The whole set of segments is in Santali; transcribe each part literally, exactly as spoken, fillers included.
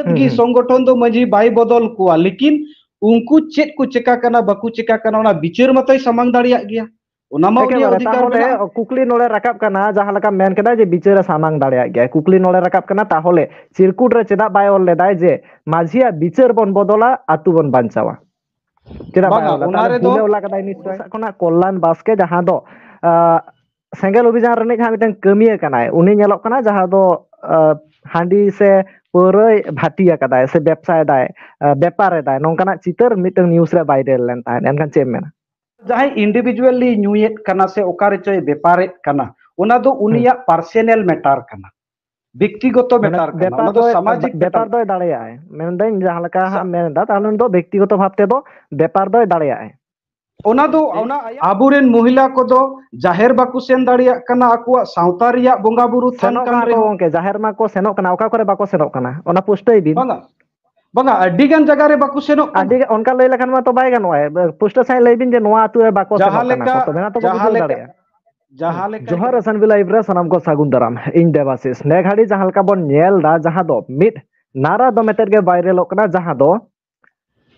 ᱦᱩᱸ, ᱜᱮ ᱦᱩᱸ᱾ ᱥᱚᱝᱜᱚᱴᱷᱚᱱ ᱫᱚ ᱢᱟᱹᱡᱷᱤ ᱵᱟᱭ ᱵᱚᱫᱚᱞ ᱠᱚᱣᱟ, ᱞᱮᱠᱤᱱ ᱩᱱᱠᱩ ᱪᱮᱫ ᱠᱚ ᱪᱮᱠᱟ ᱠᱟᱱᱟ, ᱵᱟᱠᱚ ᱪᱮᱠᱟ ᱠᱟᱱᱟ, ᱚᱱᱟ ᱵᱤᱪᱟᱹᱨ ᱢᱟᱛᱚᱭ ᱥᱟᱢᱟᱝ ᱫᱟᱲᱮᱭᱟᱜ ᱜᱮᱭᱟ᱾ ᱚᱱᱟ ᱢᱟ ᱩᱱᱤᱭᱟᱜ ᱮᱠᱮᱵᱟᱨᱮ, ᱚᱫᱷᱤᱠᱟᱨ ᱛᱟᱦᱚᱞᱮ ᱢᱮᱱᱟᱜᱼᱟ᱾ ᱠᱩᱠᱞᱤ ᱱᱚᱰᱮ ᱨᱟᱠᱟᱵ ᱠᱟᱱᱟ, ᱡᱟᱦᱟᱸ ᱞᱮᱠᱟᱢ ᱢᱮᱱ ᱠᱮᱫᱟ ᱡᱮ ᱵᱤᱪᱟᱹᱨᱮ ᱥᱟᱢᱟᱝ ᱫᱟᱲᱮᱭᱟᱜ ᱜᱮᱭᱟ, ᱠᱩᱠᱞᱤ ᱱᱚᱰᱮ ᱨᱟᱠᱟᱵ ᱠᱟᱱᱟ, ᱛᱟᱦᱚᱞᱮ ᱪᱤᱨᱠᱩᱴ ᱨᱮ ᱪᱮᱫᱟᱜ ᱵᱟᱭ ᱚᱞ ᱞᱮᱫᱟᱭ ᱡᱮ ᱢᱟᱹᱡᱷᱤᱭᱟᱜ ᱵᱤᱪᱟᱹᱨ ᱵᱚᱱ ᱵᱚᱫᱚᱞᱟ, ᱟᱹᱛᱩ ᱵᱚᱱ ᱵᱟᱧᱪᱟᱣᱟ? ᱪᱮᱫᱟᱜ ᱵᱟᱭ ᱵᱟᱝᱟ, ᱚᱞ ᱞᱮᱫᱟ? ᱚᱱᱟ ᱛᱟᱦᱚᱞᱮ ᱨᱮᱫᱚ ᱵᱷᱩᱞᱮ ᱚᱞ ᱟᱠᱟᱫᱟᱭ ᱱᱤᱥᱪᱚᱭ᱾ ᱥᱮᱫ ᱠᱷᱚᱱᱟᱜ ᱠᱚᱞᱞᱟᱱ ᱵᱟᱥᱠᱮ, ᱡᱟᱦᱟᱸ ᱫᱚ, ᱟᱸ, ᱥᱮᱸᱜᱮᱞ ᱚᱵᱷᱤᱡᱟᱱ ᱨᱤᱱᱤᱡ ᱦᱟᱸᱜ ᱢᱤᱫᱴᱟᱝ ᱠᱟᱹᱢᱤᱭᱟᱹ ᱠᱟᱱᱟᱭ, ᱩᱱᱤ ᱧᱮᱞᱚᱜ ᱠᱟᱱᱟ ᱡᱟᱦᱟᱸ ᱫᱚ, ᱟᱸ, ᱦᱟᱺᱰᱤ ᱥᱮ ᱯᱟᱹᱣᱨᱟᱹᱭ ᱵᱷᱟᱹᱴᱤ ᱟᱠᱟᱫᱟᱭ ᱥᱮ ᱵᱮᱵᱥᱟᱭᱮᱫᱟᱭ, ᱟᱸ, ᱵᱮᱯᱟᱨ ᱮᱫᱟᱭ, ᱱᱚᱝᱠᱟᱱᱟᱜ ᱪᱤᱛᱟᱹᱨ ᱢᱤᱫᱴᱟᱝ news ᱨᱮ viral ᱞᱮᱱ ᱛᱟᱦᱮᱸᱫ᱾ ᱮᱱᱠᱷᱟᱱ ᱪᱮᱫ ᱮᱢ ᱢᱮᱱᱟ? ᱡᱟᱦᱟᱸᱭ individually ᱧᱩᱭᱮᱫ ᱠᱟᱱᱟ ᱥᱮ ᱚᱠᱟ ᱨᱮᱪᱚᱭ ᱵᱮᱯᱟᱨᱮᱫ ᱠᱟᱱᱟ, ᱚᱱᱟ ᱫᱚ ᱦᱩᱸ᱾ ᱩᱱᱤᱭᱟᱜ personal matter ᱠᱟᱱᱟ, ᱵᱮᱠᱛᱤᱜᱚᱛᱚ ᱢᱟᱱᱮ matter ᱠᱟᱱᱟ, ᱵᱮᱯᱟᱨ ᱚᱱᱟ ᱫᱚ ᱫᱚᱭ, ᱥᱟᱢᱟᱡᱤᱠ ᱵᱮᱯᱟᱨ matter᱾ ᱫᱚᱭ ᱫᱟᱲᱮᱭᱟᱜᱼᱟᱭ, ᱢᱮᱱᱫᱟᱹᱧ ᱡᱟᱦᱟᱸ ᱞᱮᱠᱟ ᱥᱟ- ᱦᱟᱸᱜ ᱢᱮᱱ ᱮᱫᱟ, ᱛᱟᱦᱚᱞᱮ ᱩᱱᱤ ᱫᱚ ᱵᱮᱠᱛᱤᱜᱚᱛᱚ ᱵᱷᱟᱵ ᱛᱮᱫᱚ ᱵᱮᱯᱟᱨ ᱫᱚᱭ ᱫᱟᱲᱮᱭᱟᱜᱼᱟᱭ᱾ ᱚᱱᱟ ᱫᱚ, ᱚᱱᱟ ᱟᱭᱟᱜ ᱟᱵᱚᱨᱮᱱ ᱢᱚᱦᱤᱞᱟ ᱠᱚᱫᱚ ᱡᱟᱦᱮᱨ ᱵᱟᱠᱚ ᱥᱮᱱ ᱫᱟᱲᱮᱭᱟᱜ ᱠᱟᱱᱟ, ᱟᱠᱚᱣᱟᱜ ᱥᱟᱶᱛᱟ ᱨᱮᱭᱟᱜ ᱵᱚᱸᱜᱟ ᱵᱩᱨᱩ ᱛᱷᱟᱱ ᱥᱮᱱᱚᱜ ᱠᱟᱱ ᱠᱟᱱᱟ ᱠᱚ ᱨᱮᱦᱚᱸ᱾ ᱜᱚᱝᱠᱮ, ᱡᱟᱦᱮᱨ ᱢᱟ ᱠᱚ ᱥᱮᱱᱚᱜ ᱠᱟᱱᱟ, ᱚᱠᱟ ᱠᱚᱨᱮ ᱵᱟᱠᱚ ᱥᱮᱱᱚᱜ ᱠᱟᱱᱟ, ᱚᱱᱟ ᱯᱩᱥᱴᱟᱹᱭ ᱵᱤᱱ᱾ ᱵᱟᱝᱟ, ᱵᱟᱝᱟ, ᱟᱹᱰᱤ ᱜᱟᱱ ᱡᱟᱭᱜᱟ ᱨᱮ ᱵᱟᱠᱚ ᱥᱮᱱᱚᱜ ᱠᱟᱱᱟ᱾ ᱟᱹᱰᱤ ᱜᱟᱱ, ᱚᱱᱠᱟ ᱞᱟᱹᱭ ᱞᱮᱠᱷᱟᱱ ᱢᱟ ᱛᱚ ᱵᱟᱭ ᱜᱟᱱᱚᱜᱼᱟ᱾ ᱯᱩᱥᱴᱟᱹ ᱥᱟᱺᱦᱤᱡ ᱞᱟᱹᱭ ᱵᱤᱱ ᱡᱮ ᱱᱚᱣᱟ ᱟᱹᱛᱩ ᱨᱮ ᱵᱟᱠᱚ ᱡᱟᱦᱟᱸ ᱥᱮᱱᱚᱜ ᱠᱟᱱᱟ, ᱞᱮᱠᱟ, ᱛᱚᱵᱮ ᱱᱟ ᱛᱚ ᱵᱚᱱ ᱡᱟᱦᱟᱸ ᱵᱩᱡᱷᱟᱹᱣ ᱞᱮᱠᱟ, ᱫᱟᱲᱮᱭᱟᱜᱼᱟ᱾ ᱡᱟᱦᱟᱸ ᱞᱮᱠᱟ ᱡᱚᱦᱟᱨ ᱜᱮ ᱥᱟᱱᱵᱤ ᱞᱟᱭᱤᱵᱷ ᱨᱮ ᱥᱟᱱᱟᱢ ᱠᱚ ᱥᱟᱹᱜᱩᱱ ᱫᱟᱨᱟᱢ᱾ ᱤᱧ ᱫᱮᱵᱟᱥᱤᱥ᱾ ᱱᱮ ᱜᱷᱟᱹᱲᱤ ᱡᱟᱦᱟᱸ ᱞᱮᱠᱟ ᱵᱚᱱ ᱧᱮᱞ ᱫᱟ, ᱡᱟᱦᱟᱸ ᱫᱚ ᱢᱤᱫ ᱱᱟᱨᱟ ᱫᱚᱢᱮ ᱛᱮᱫ ᱜᱮ viralᱚᱜ ᱠᱟᱱᱟ, ᱡᱟᱦᱟᱸ ᱫᱚ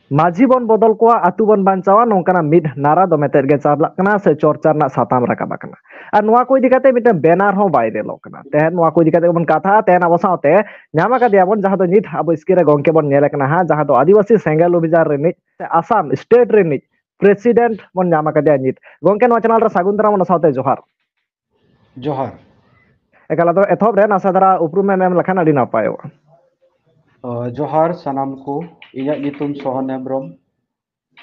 ᱢᱟᱹᱡᱷᱤ ᱵᱚᱱ ᱵᱚᱫᱚᱞ ᱠᱚᱣᱟ, ᱟᱹᱛᱩ ᱵᱚᱱ ᱵᱟᱧᱪᱟᱣᱟ, ᱱᱚᱝᱠᱟᱱᱟᱜ ᱢᱤᱫ ᱱᱟᱨᱟ ᱫᱚᱢᱮ ᱛᱮᱫ ᱜᱮ ᱪᱟᱞᱟᱜ ᱠᱟᱱᱟ ᱥᱮ ᱪᱚᱨᱪᱟ ᱨᱮᱱᱟᱜ ᱥᱟᱛᱟᱢ ᱨᱟᱠᱟᱵ ᱟᱠᱟᱱᱟ᱾ ᱟᱨ ᱱᱚᱣᱟ ᱠᱚ ᱤᱫᱤ ᱠᱟᱛᱮ ᱢᱤᱫᱴᱟᱝ banner ᱦᱚᱸ viralᱚᱜ ᱠᱟᱱᱟ᱾ ᱛᱮᱦᱮᱧ ᱱᱚᱣᱟ ᱠᱚ ᱤᱫᱤ ᱠᱟᱛᱮ ᱵᱚᱱ ᱠᱟᱛᱷᱟᱜᱼᱟ᱾ ᱛᱮᱦᱮᱧ ᱟᱵᱚ ᱥᱟᱶᱛᱮ ᱧᱟᱢ ᱟᱠᱟᱫᱮᱭᱟ ᱵᱚᱱ, ᱡᱟᱦᱟᱸ ᱫᱚ ᱱᱤᱛ ᱟᱵᱚ screen ᱨᱮ ᱜᱚᱝᱠᱮ ᱵᱚᱱ ᱧᱮᱞᱮ ᱠᱟᱱᱟ ᱦᱟᱸᱜ, ᱡᱟᱦᱟᱸ ᱫᱚ ᱟᱹᱫᱤᱵᱟᱹᱥᱤ ᱥᱮᱸᱜᱮᱞ ᱚᱵᱷᱤᱡᱟᱱ ᱨᱤᱱᱤᱡ ᱥᱮ ᱟᱥᱟᱢ state ᱨᱤᱱᱤᱡ president ᱵᱚᱱ ᱧᱟᱢ ᱟᱠᱟᱫᱮᱭᱟ ᱱᱤᱛ᱾ ᱜᱚᱝᱠᱮ, ᱱᱚᱣᱟ channel ᱨᱮ ᱥᱟᱹᱜᱩᱱ ᱫᱟᱨᱟᱢ, ᱚᱱᱟ ᱥᱟᱶᱛᱮ ᱡᱚᱦᱟᱨ᱾ ᱡᱚᱦᱟᱨ᱾ ᱮᱠᱟᱞ, ᱟᱫᱚ ᱮᱛᱚᱦᱚᱵ ᱨᱮ ᱱᱟᱥᱮ ᱫᱷᱟᱨᱟ ᱩᱯᱨᱩᱢ ᱮᱢ ᱮᱢ ᱞᱮᱠᱷᱟᱱ ᱟᱹᱰᱤ ᱱᱟᱯᱟᱭᱚᱜᱼᱟ᱾ ᱚ, ᱡᱚᱦᱟᱨ ᱥᱟᱱᱟᱢ ᱠᱚ᱾ ᱤᱧᱟᱹᱜ ᱧᱩᱛᱩᱢ ᱥᱚᱦᱚᱱ ᱦᱮᱢᱵᱨᱚᱢ᱾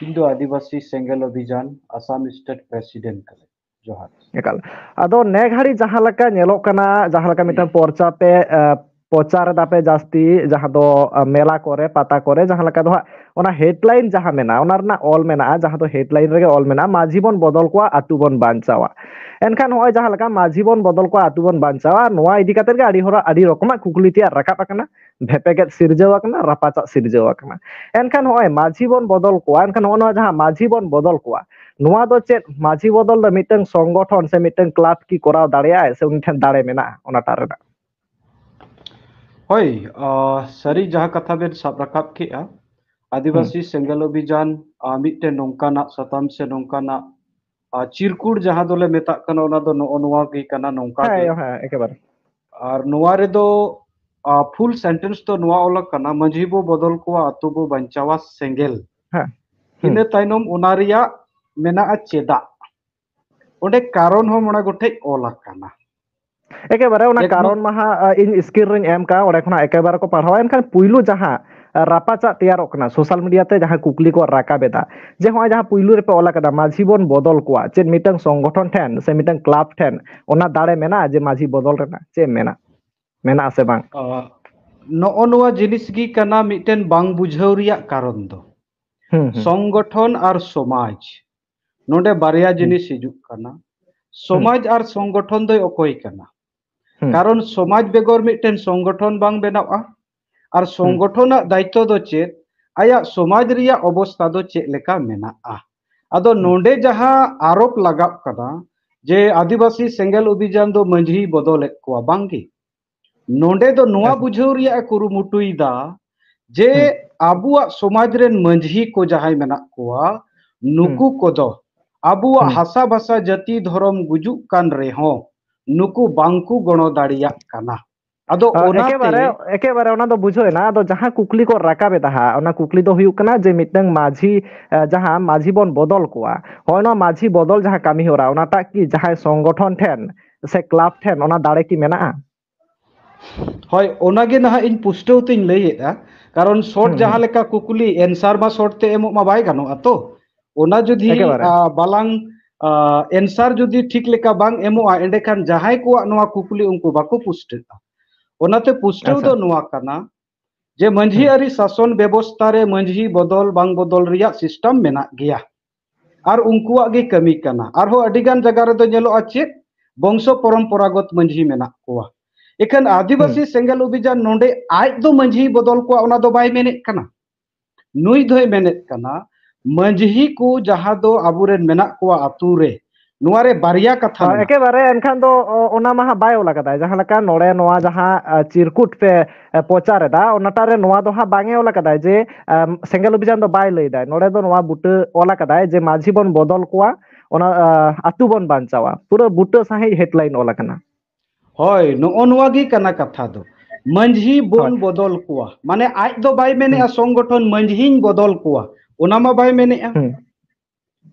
ᱤᱧ ᱫᱚ ᱟᱹᱫᱤᱵᱟᱹᱥᱤ ᱥᱮᱸᱜᱮᱞ ᱚᱵᱷᱤᱡᱟᱱ ᱟᱥᱟᱢ state president ᱠᱟᱱᱟᱧ᱾ ᱡᱚᱦᱟᱨ᱾ ᱮᱠᱟᱞ᱾ ᱟᱫᱚ ᱱᱮ ᱜᱷᱟᱹᱲᱤ ᱡᱟᱦᱟᱸ ᱞᱮᱠᱟ ᱧᱮᱞᱚᱜ ᱠᱟᱱᱟ, ᱡᱟᱦᱟᱸ ᱞᱮᱠᱟ ᱢᱤᱫᱴᱟᱝ ᱯᱚᱨᱪᱟ ᱯᱮ, ᱮ, ᱯᱨᱚᱪᱟᱨ ᱮᱫᱟ ᱯᱮ ᱡᱟᱹᱥᱛᱤ, ᱡᱟᱦᱟᱸ ᱫᱚ, ᱮ, ᱢᱮᱞᱟ ᱠᱚᱨᱮ, ᱯᱟᱛᱟ ᱠᱚᱨᱮ, ᱡᱟᱦᱟᱸ ᱞᱮᱠᱟ ᱫᱚ ᱦᱟᱸᱜ ᱚᱱᱟ headline ᱡᱟᱦᱟᱸ ᱢᱮᱱᱟᱜᱼᱟ, ᱚᱱᱟ ᱨᱮᱱᱟᱜ ᱚᱞ ᱢᱮᱱᱟᱜᱼᱟ, ᱡᱟᱦᱟᱸ ᱫᱚ headline ᱨᱮᱜᱮ ᱚᱞ ᱢᱮᱱᱟᱜᱼᱟ, "ᱢᱟᱹᱡᱷᱤ ᱵᱚᱱ ᱵᱚᱫᱚᱞ ᱠᱚᱣᱟ, ᱟᱹᱛᱩ ᱵᱚᱱ ᱵᱟᱧᱪᱟᱣᱟ᱾" ᱮᱱᱠᱷᱟᱱ ᱱᱚᱜᱼᱚᱭ ᱡᱟᱦᱟᱸ ᱞᱮᱠᱟ ᱢᱟᱹᱡᱷᱤ ᱵᱚᱱ ᱵᱚᱫᱚᱞ ᱠᱚᱣᱟ, ᱟᱹᱛᱩ ᱵᱚᱱ ᱵᱟᱧᱪᱟᱣᱟ, ᱱᱚᱣᱟ ᱤᱫᱤ ᱠᱟᱛᱮ ᱜᱮ ᱟᱹᱰᱤ ᱦᱚᱲᱟᱜ, ᱟᱹᱰᱤ ᱨᱚᱠᱚᱢᱟᱜ ᱠᱩᱠᱞᱤ ᱛᱮᱭᱟᱜ ᱨᱟᱠᱟᱵ ᱟᱠᱟᱱᱟ, ᱵᱷᱮᱯᱮᱜᱮᱫ ᱥᱤᱨᱡᱟᱹᱣ ᱟᱠᱟᱱᱟ, ᱨᱟᱯᱟᱪᱟᱜ ᱥᱤᱨᱡᱟᱹᱣ ᱟᱠᱟᱱᱟ᱾ ᱮᱱᱠᱷᱟᱱ ᱱᱚᱜᱼᱚᱭ ᱢᱟᱹᱡᱷᱤ ᱵᱚᱱ ᱵᱚᱫᱚᱞ ᱠᱚᱣᱟ, ᱮᱱᱠᱷᱟᱱ ᱱᱚᱜᱼᱚ ᱱᱚᱣᱟ ᱡᱟᱦᱟᱸ ᱢᱟᱹᱡᱷᱤ ᱵᱚᱱ ᱵᱚᱫᱚᱞ ᱠᱚᱣᱟ, ᱱᱚᱣᱟ ᱫᱚ ᱪᱮᱫ ᱢᱟᱹᱡᱷᱤ ᱵᱚᱫᱚᱞ ᱫᱚ ᱢᱤᱫᱴᱟᱝ ᱥᱚᱝᱜᱚᱴᱷᱚᱱ ᱥᱮ ᱢᱤᱫᱴᱟᱝ club ᱠᱤ ᱠᱚᱨᱟᱣ ᱫᱟᱲᱮᱭᱟᱜᱼᱟᱭ ᱥᱮ ᱩᱱᱤ ᱴᱷᱮᱱ ᱫᱟᱲᱮ ᱢᱮᱱᱟᱜᱼᱟ ᱚᱱᱟᱴᱟᱜ ᱨᱮᱱᱟᱜ? ᱦᱳᱭ, ᱟᱸ, ᱥᱟᱹᱨᱤ ᱡᱟᱦᱟᱸ ᱠᱟᱛᱷᱟ ᱵᱮᱱ ᱥᱟᱵ ᱨᱟᱠᱟᱵ ᱠᱮᱜᱼᱟ, ᱟᱹᱫᱤᱵᱟᱹᱥᱤ ᱥᱮᱸᱜᱮᱞ ᱚᱵᱷᱤᱡᱟᱱ, ᱟᱸ, ᱢᱤᱫᱴᱮᱱ ᱱᱚᱝᱠᱟᱱᱟᱜ ᱥᱟᱛᱟᱢ ᱥᱮ ᱱᱚᱝᱠᱟᱱᱟᱜ, ᱟᱸ, ᱪᱤᱨᱠᱩᱲ ᱡᱟᱦᱟᱸ ᱫᱚᱞᱮ ᱢᱮᱛᱟᱜ ᱠᱟᱱᱟ, ᱚᱱᱟ ᱫᱚ ᱱᱚᱜᱼᱚ ᱱᱚᱣᱟ ᱜᱮ ᱠᱟᱱᱟ, ᱱᱚᱝᱠᱟ ᱜᱮ᱾ ᱦᱮᱸ, ᱦᱮᱸ, ᱮᱠᱮᱵᱟᱨᱮ᱾ ᱟᱨ ᱱᱚᱣᱟ ᱨᱮᱫᱚ, ᱟᱸ, full sentence ᱫᱚ ᱱᱚᱣᱟ ᱚᱞ ᱟᱠᱟᱱᱟ, "ᱢᱟᱹᱡᱷᱤ ᱵᱚ ᱵᱚᱫᱚᱞ ᱠᱚᱣᱟ, ᱟᱛᱳ ᱵᱚ ᱵᱟᱧᱪᱟᱣᱟ ᱥᱮᱸᱜᱮᱞ᱾ ᱦᱮᱸ᱾ ᱤᱱᱟᱹ ᱦᱩᱸ᱾ ᱛᱟᱭᱱᱚᱢ ᱚᱱᱟ ᱨᱮᱭᱟᱜ ᱢᱮᱱᱟᱜᱼᱟ ᱪᱮᱫᱟᱜ?" ᱚᱸᱰᱮ ᱠᱟᱨᱚᱱ ᱦᱚᱸ ᱢᱚᱬᱮ ᱜᱚᱴᱮᱡ ᱚᱞ ᱟᱠᱟᱱᱟ᱾ ᱮᱠᱮᱵᱟᱨᱮ ᱚᱱᱟ ᱮᱠ ᱠᱟᱨᱚᱱ ᱱᱚ- ᱢᱟ ᱦᱟᱸᱜ, ᱟ, ᱤᱧ screen ᱨᱮᱧ ᱮᱢ ᱠᱟᱜᱼᱟ, ᱚᱸᱰᱮ ᱠᱷᱚᱱᱟᱜ ᱮᱠᱮᱵᱟᱨᱮ ᱠᱚ ᱯᱟᱲᱦᱟᱣᱟ᱾ ᱮᱱᱠᱷᱟᱱ ᱯᱩᱭᱞᱩ ᱡᱟᱦᱟᱸ, ᱟ, ᱨᱟᱯᱟᱪᱟᱜ ᱛᱮᱭᱟᱨᱚᱜ ᱠᱟᱱᱟ social media ᱛᱮ, ᱡᱟᱦᱟᱸ ᱠᱩᱠᱞᱤ ᱠᱚ ᱨᱟᱠᱟᱵ ᱮᱫᱟ, ᱡᱮ ᱦᱚᱸᱜᱼᱚᱭ ᱡᱟᱦᱟᱸ ᱯᱩᱭᱞᱩ ᱨᱮᱯᱮ ᱚᱞ ᱟᱠᱟᱫᱟ, "ᱢᱟᱹᱡᱷᱤ ᱵᱚᱱ ᱵᱚᱫᱚᱞ ᱠᱚᱣᱟ", ᱪᱮᱫ ᱢᱤᱫᱴᱟᱝ ᱥᱚᱝᱜᱚᱴᱷᱚᱱ ᱴᱷᱮᱱ ᱥᱮ ᱢᱤᱫᱴᱟᱝ club ᱴᱷᱮᱱ ᱚᱱᱟ ᱫᱟᱲᱮ ᱢᱮᱱᱟᱜᱼᱟ ᱡᱮ ᱢᱟᱹᱡᱷᱤ ᱵᱚᱫᱚᱞ ᱨᱮᱱᱟᱜ? ᱪᱮᱫ ᱮᱢ ᱢᱮᱱᱟ? ᱢᱮᱱᱟᱜᱼᱟ ᱥᱮ ᱵᱟᱝ? ᱚ, ᱱᱚᱜᱼᱚ ᱱᱚᱣᱟ ᱡᱤᱱᱤᱥ ᱜᱮ ᱠᱟᱱᱟ ᱢᱤᱫᱴᱮᱱ ᱵᱟᱝ ᱵᱩᱡᱷᱟᱹᱣ ᱨᱮᱭᱟᱜ ᱠᱟᱨᱚᱱ ᱫᱚ᱾ ᱦᱩᱸ, ᱦᱩᱸ᱾ ᱥᱚᱝᱜᱚᱴᱷᱚᱱ ᱟᱨ ᱥᱚᱢᱟᱡᱽ, ᱱᱚᱰᱮ ᱵᱟᱨᱭᱟ ᱦᱩᱸ᱾ ᱡᱤᱱᱤᱥ ᱦᱤᱡᱩᱜ ᱠᱟᱱᱟ᱾ ᱦᱩᱸ᱾ ᱥᱚᱢᱟᱡᱽ ᱟᱨ ᱥᱚᱝᱜᱚᱴᱷᱚᱱ ᱫᱚᱭ ᱚᱠᱚᱭ ᱠᱟᱱᱟ? ᱦᱩᱸ᱾ ᱠᱟᱨᱚᱱ ᱥᱚᱢᱟᱡᱽ ᱵᱮᱜᱚᱨ ᱢᱤᱫᱴᱮᱱ ᱥᱚᱝᱜᱚᱴᱷᱚᱱ ᱵᱟᱝ ᱵᱮᱱᱟᱣᱜᱼᱟ᱾ ᱟᱨ ᱦᱩᱸ᱾ ᱥᱚᱝᱜᱚᱴᱷᱚᱱᱟᱜ ᱫᱟᱭᱤᱛᱛᱚ ᱫᱚ ᱪᱮᱫ? ᱟᱭᱟᱜ ᱥᱚᱢᱟᱡᱽ ᱨᱮᱭᱟᱜ ᱚᱵᱚᱥᱛᱷᱟ ᱫᱚ ᱪᱮᱫ ᱞᱮᱠᱟ ᱢᱮᱱᱟᱜᱼᱟ? ᱟᱫᱚ ᱦᱩᱸ᱾ ᱱᱚᱰᱮ ᱡᱟᱦᱟᱸ ᱟᱨᱳᱯ ᱞᱟᱜᱟᱜ ᱠᱟᱱᱟ ᱡᱮ ᱟᱹᱫᱤᱵᱟᱹᱥᱤ ᱥᱮᱸᱜᱮᱞ ᱚᱵᱷᱤᱡᱟᱱ ᱫᱚ ᱢᱟᱹᱡᱷᱤᱭ ᱵᱚᱫᱚᱞᱮᱫ ᱠᱚᱣᱟ, ᱵᱟᱝᱜᱮ᱾ ᱱᱚᱰᱮ ᱫᱚ ᱱᱚᱣᱟ ᱟᱪᱪᱷᱟ᱾ ᱵᱩᱡᱷᱟᱹᱣ ᱨᱮᱭᱟᱜ ᱮ ᱠᱩᱨᱩᱢᱩᱴᱩᱭᱮᱫᱟ ᱡᱮ ᱦᱩᱸ᱾ ᱟᱵᱚᱣᱟᱜ ᱥᱚᱢᱟᱡᱽ ᱨᱮᱱ ᱢᱟᱹᱡᱷᱤ ᱠᱚ ᱡᱟᱦᱟᱸᱭ ᱢᱮᱱᱟᱜ ᱠᱚᱣᱟ, ᱦᱩᱸ᱾ ᱱᱩᱠᱩ ᱠᱚᱫᱚ ᱟᱵᱚᱣᱟᱜ ᱦᱩᱸ᱾ ᱦᱟᱥᱟ ᱵᱷᱟᱥᱟ ᱡᱟᱹᱛᱤ ᱫᱷᱚᱨᱚᱢ ᱜᱩᱡᱩᱜ ᱠᱟᱱ ᱨᱮᱦᱚᱸ ᱱᱩᱠᱩ ᱵᱟᱝᱠᱚ ᱜᱚᱲᱚ ᱫᱟᱲᱮᱭᱟᱜ ᱠᱟᱱᱟ᱾ ᱟᱫᱚ ᱟ, ᱚᱱᱟᱛᱮ ᱮᱠᱮᱵᱟᱨᱮ, ᱮᱠᱮᱵᱟᱨᱮ ᱚᱱᱟ ᱫᱚ ᱵᱩᱡᱷᱟᱹᱣ ᱮᱱᱟ᱾ ᱟᱫᱚ ᱡᱟᱦᱟᱸ ᱠᱩᱠᱞᱤ ᱠᱚ ᱨᱟᱠᱟᱵ ᱮᱫᱟ ᱦᱟᱸᱜ, ᱚᱱᱟ ᱠᱩᱠᱞᱤ ᱫᱚ ᱦᱩᱭᱩᱜ ᱠᱟᱱᱟ ᱡᱮ ᱢᱤᱫᱴᱟᱝ ᱢᱟᱹᱡᱷᱤ, ᱟ, ᱡᱟᱦᱟᱸ ᱢᱟᱹᱡᱷᱤ ᱵᱚᱱ ᱵᱚᱫᱚᱞ ᱠᱚᱣᱟ, ᱦᱳᱭ, ᱱᱚᱣᱟ ᱢᱟᱹᱡᱷᱤ ᱵᱚᱫᱚᱞ ᱡᱟᱦᱟᱸ ᱠᱟᱹᱢᱤ ᱦᱚᱨᱟ, ᱚᱱᱟᱴᱟᱜ ᱠᱤ ᱡᱟᱦᱟᱸᱭ ᱥᱚᱝᱜᱚᱴᱷᱚᱱ ᱴᱷᱮᱱ ᱥᱮ club ᱴᱷᱮᱱ ᱚᱱᱟ ᱫᱟᱲᱮ ᱠᱤ ᱢᱮᱱᱟᱜᱼᱟ? ᱦᱳᱭ, ᱚᱱᱟᱜᱮ ᱱᱟᱦᱟᱜ ᱤᱧ ᱯᱩᱥᱴᱟᱹᱣ ᱛᱤᱧ ᱞᱟᱹᱭᱮᱫᱼᱟ, ᱠᱟᱨᱚᱱ short ᱦᱩᱸ, ᱡᱟᱦᱟᱸ ᱦᱩᱸ᱾ ᱞᱮᱠᱟ ᱠᱩᱠᱞᱤ, answer ᱢᱟ short ᱛᱮ ᱮᱢᱚᱜ ᱢᱟ ᱵᱟᱭ ᱜᱟᱱᱚᱜᱼᱟ ᱛᱚ, ᱚᱱᱟ ᱡᱩᱫᱤ, ᱮᱠᱮᱵᱟᱨᱮ᱾ ᱟ, ᱵᱟᱞᱟᱝ, ᱟ, answer ᱡᱩᱫᱤ ᱴᱷᱤᱠ ᱞᱮᱠᱟ ᱵᱟᱝ ᱮᱢᱚᱜᱼᱟ, ᱮᱸᱰᱮᱠᱷᱟᱱ ᱡᱟᱦᱟᱸᱭ ᱠᱚᱣᱟᱜ ᱱᱚᱣᱟ ᱠᱩᱠᱞᱤ ᱩᱱᱠᱩ ᱵᱟᱠᱚ ᱯᱩᱥᱴᱟᱹᱜᱼᱟ᱾ ᱚᱱᱟᱛᱮ ᱯᱩᱥᱴᱟᱹᱣ ᱟᱪᱪᱷᱟ᱾ ᱫᱚ ᱱᱚᱣᱟ ᱠᱟᱱᱟ ᱡᱮ ᱢᱟᱹᱡᱷᱤ ᱦᱩᱸ᱾ ᱟᱹᱨᱤ ᱥᱟᱥᱚᱱ ᱵᱮᱵᱚᱥᱛᱷᱟ ᱨᱮ ᱢᱟᱹᱡᱷᱤ ᱵᱚᱫᱚᱞ ᱵᱟᱝ ᱵᱚᱫᱚᱞ ᱨᱮᱭᱟᱜ system ᱢᱮᱱᱟᱜ ᱜᱮᱭᱟ᱾ ᱟᱨ ᱩᱱᱠᱩᱣᱟᱜ ᱜᱮ ᱠᱟᱹᱢᱤ ᱠᱟᱱᱟ᱾ ᱟᱨᱦᱚᱸ ᱟᱹᱰᱤ ᱜᱟᱱ ᱡᱟᱭᱜᱟ ᱨᱮᱫᱚ ᱧᱮᱞᱚᱜᱼᱟ ᱪᱮᱫ, ᱵᱚᱝᱥᱚ ᱯᱚᱨᱚᱢᱯᱚᱨᱟᱜᱚᱛ ᱢᱟᱹᱡᱷᱤ ᱢᱮᱱᱟᱜ ᱠᱚᱣᱟ᱾ ᱮᱠᱷᱟᱱ ᱟᱹᱫᱤᱵᱟᱹᱥᱤ ᱦᱩᱸ᱾ ᱥᱮᱸᱜᱮᱞ ᱚᱵᱷᱤᱡᱟᱱ ᱱᱚᱰᱮ ᱟᱡ ᱫᱚ ᱢᱟᱹᱡᱷᱤ ᱵᱚᱫᱚᱞ ᱠᱚᱣᱟ, ᱚᱱᱟ ᱫᱚ ᱵᱟᱭ ᱢᱮᱱᱮᱫ ᱠᱟᱱᱟ᱾ ᱱᱩᱭ ᱫᱚᱭ ᱢᱮᱱᱮᱫ ᱠᱟᱱᱟ, ᱢᱟᱹᱡᱷᱤ ᱠᱚ ᱡᱟᱦᱟᱸ ᱫᱚ ᱟᱵᱚᱨᱮᱱ ᱢᱮᱱᱟᱜ ᱠᱚᱣᱟ ᱟᱛᱳ ᱨᱮ, ᱱᱚᱣᱟ ᱨᱮ ᱵᱟᱨᱭᱟ ᱠᱟᱛᱷᱟ ᱦᱳᱭ, ᱢᱮᱱᱟᱜᱼᱟ᱾ ᱮᱠᱮᱵᱟᱨᱮ᱾ ᱮᱱᱠᱷᱟᱱ ᱫᱚ, ᱚ, ᱚᱱᱟ ᱢᱟ ᱦᱟᱸᱜ ᱵᱟᱭ ᱚᱞ ᱟᱠᱟᱫᱟᱭ᱾ ᱡᱟᱦᱟᱸ ᱞᱮᱠᱟ ᱱᱚᱰᱮ ᱱᱚᱣᱟ ᱡᱟᱦᱟᱸ, ᱟ, ᱪᱤᱨᱠᱩᱴ ᱯᱮ, ᱮ, ᱯᱨᱚᱪᱟᱨ ᱮᱫᱟ, ᱚᱱᱟᱴᱟᱜ ᱨᱮ ᱱᱚᱣᱟ ᱫᱚ ᱦᱟᱸᱜ ᱵᱟᱝ ᱮ ᱚᱞ ᱟᱠᱟᱫᱟᱭ ᱡᱮ, ᱟᱢ, ᱥᱮᱸᱜᱮᱞ ᱚᱵᱷᱤᱡᱟᱱ ᱫᱚ ᱵᱟᱭ ᱞᱟᱹᱭ ᱫᱟᱭ᱾ ᱱᱚᱰᱮ ᱫᱚ ᱱᱚᱣᱟ ᱵᱩᱴᱟᱹ ᱚᱞ ᱟᱠᱟᱫᱟᱭ ᱡᱮ ᱢᱟᱹᱡᱷᱤ ᱵᱚᱱ ᱵᱚᱫᱚᱞ ᱠᱚᱣᱟ, ᱚᱱᱟ, ᱟ, ᱟᱹᱛᱩ ᱵᱚᱱ ᱵᱟᱧᱪᱟᱣᱟ᱾ ᱯᱩᱨᱟᱹ ᱵᱩᱴᱟᱹ ᱥᱟᱺᱦᱤᱡ headline ᱚᱞ ᱟᱠᱟᱱᱟ᱾ ᱦᱳᱭ, ᱱᱚᱜᱼᱚ ᱱᱚᱣᱟ ᱜᱮ ᱠᱟᱱᱟ ᱠᱟᱛᱷᱟ ᱫᱚ᱾ ᱢᱟᱹᱡᱷᱤ ᱵᱚᱱ ᱦᱳᱭ᱾ ᱵᱚᱫᱚᱞ ᱠᱚᱣᱟ, ᱢᱟᱱᱮ ᱟᱡ ᱫᱚ ᱵᱟᱭ ᱢᱮᱱᱮᱜᱼᱟ ᱦᱩᱸ᱾ ᱥᱚᱝᱜᱚᱴᱷᱚᱱ ᱢᱟᱹᱡᱷᱤᱧ ᱵᱚᱫᱚᱞ ᱠᱚᱣᱟ, ᱚᱱᱟ ᱢᱟ ᱵᱟᱭ ᱢᱮᱱᱮᱜᱼᱟ᱾ ᱦᱩᱸ᱾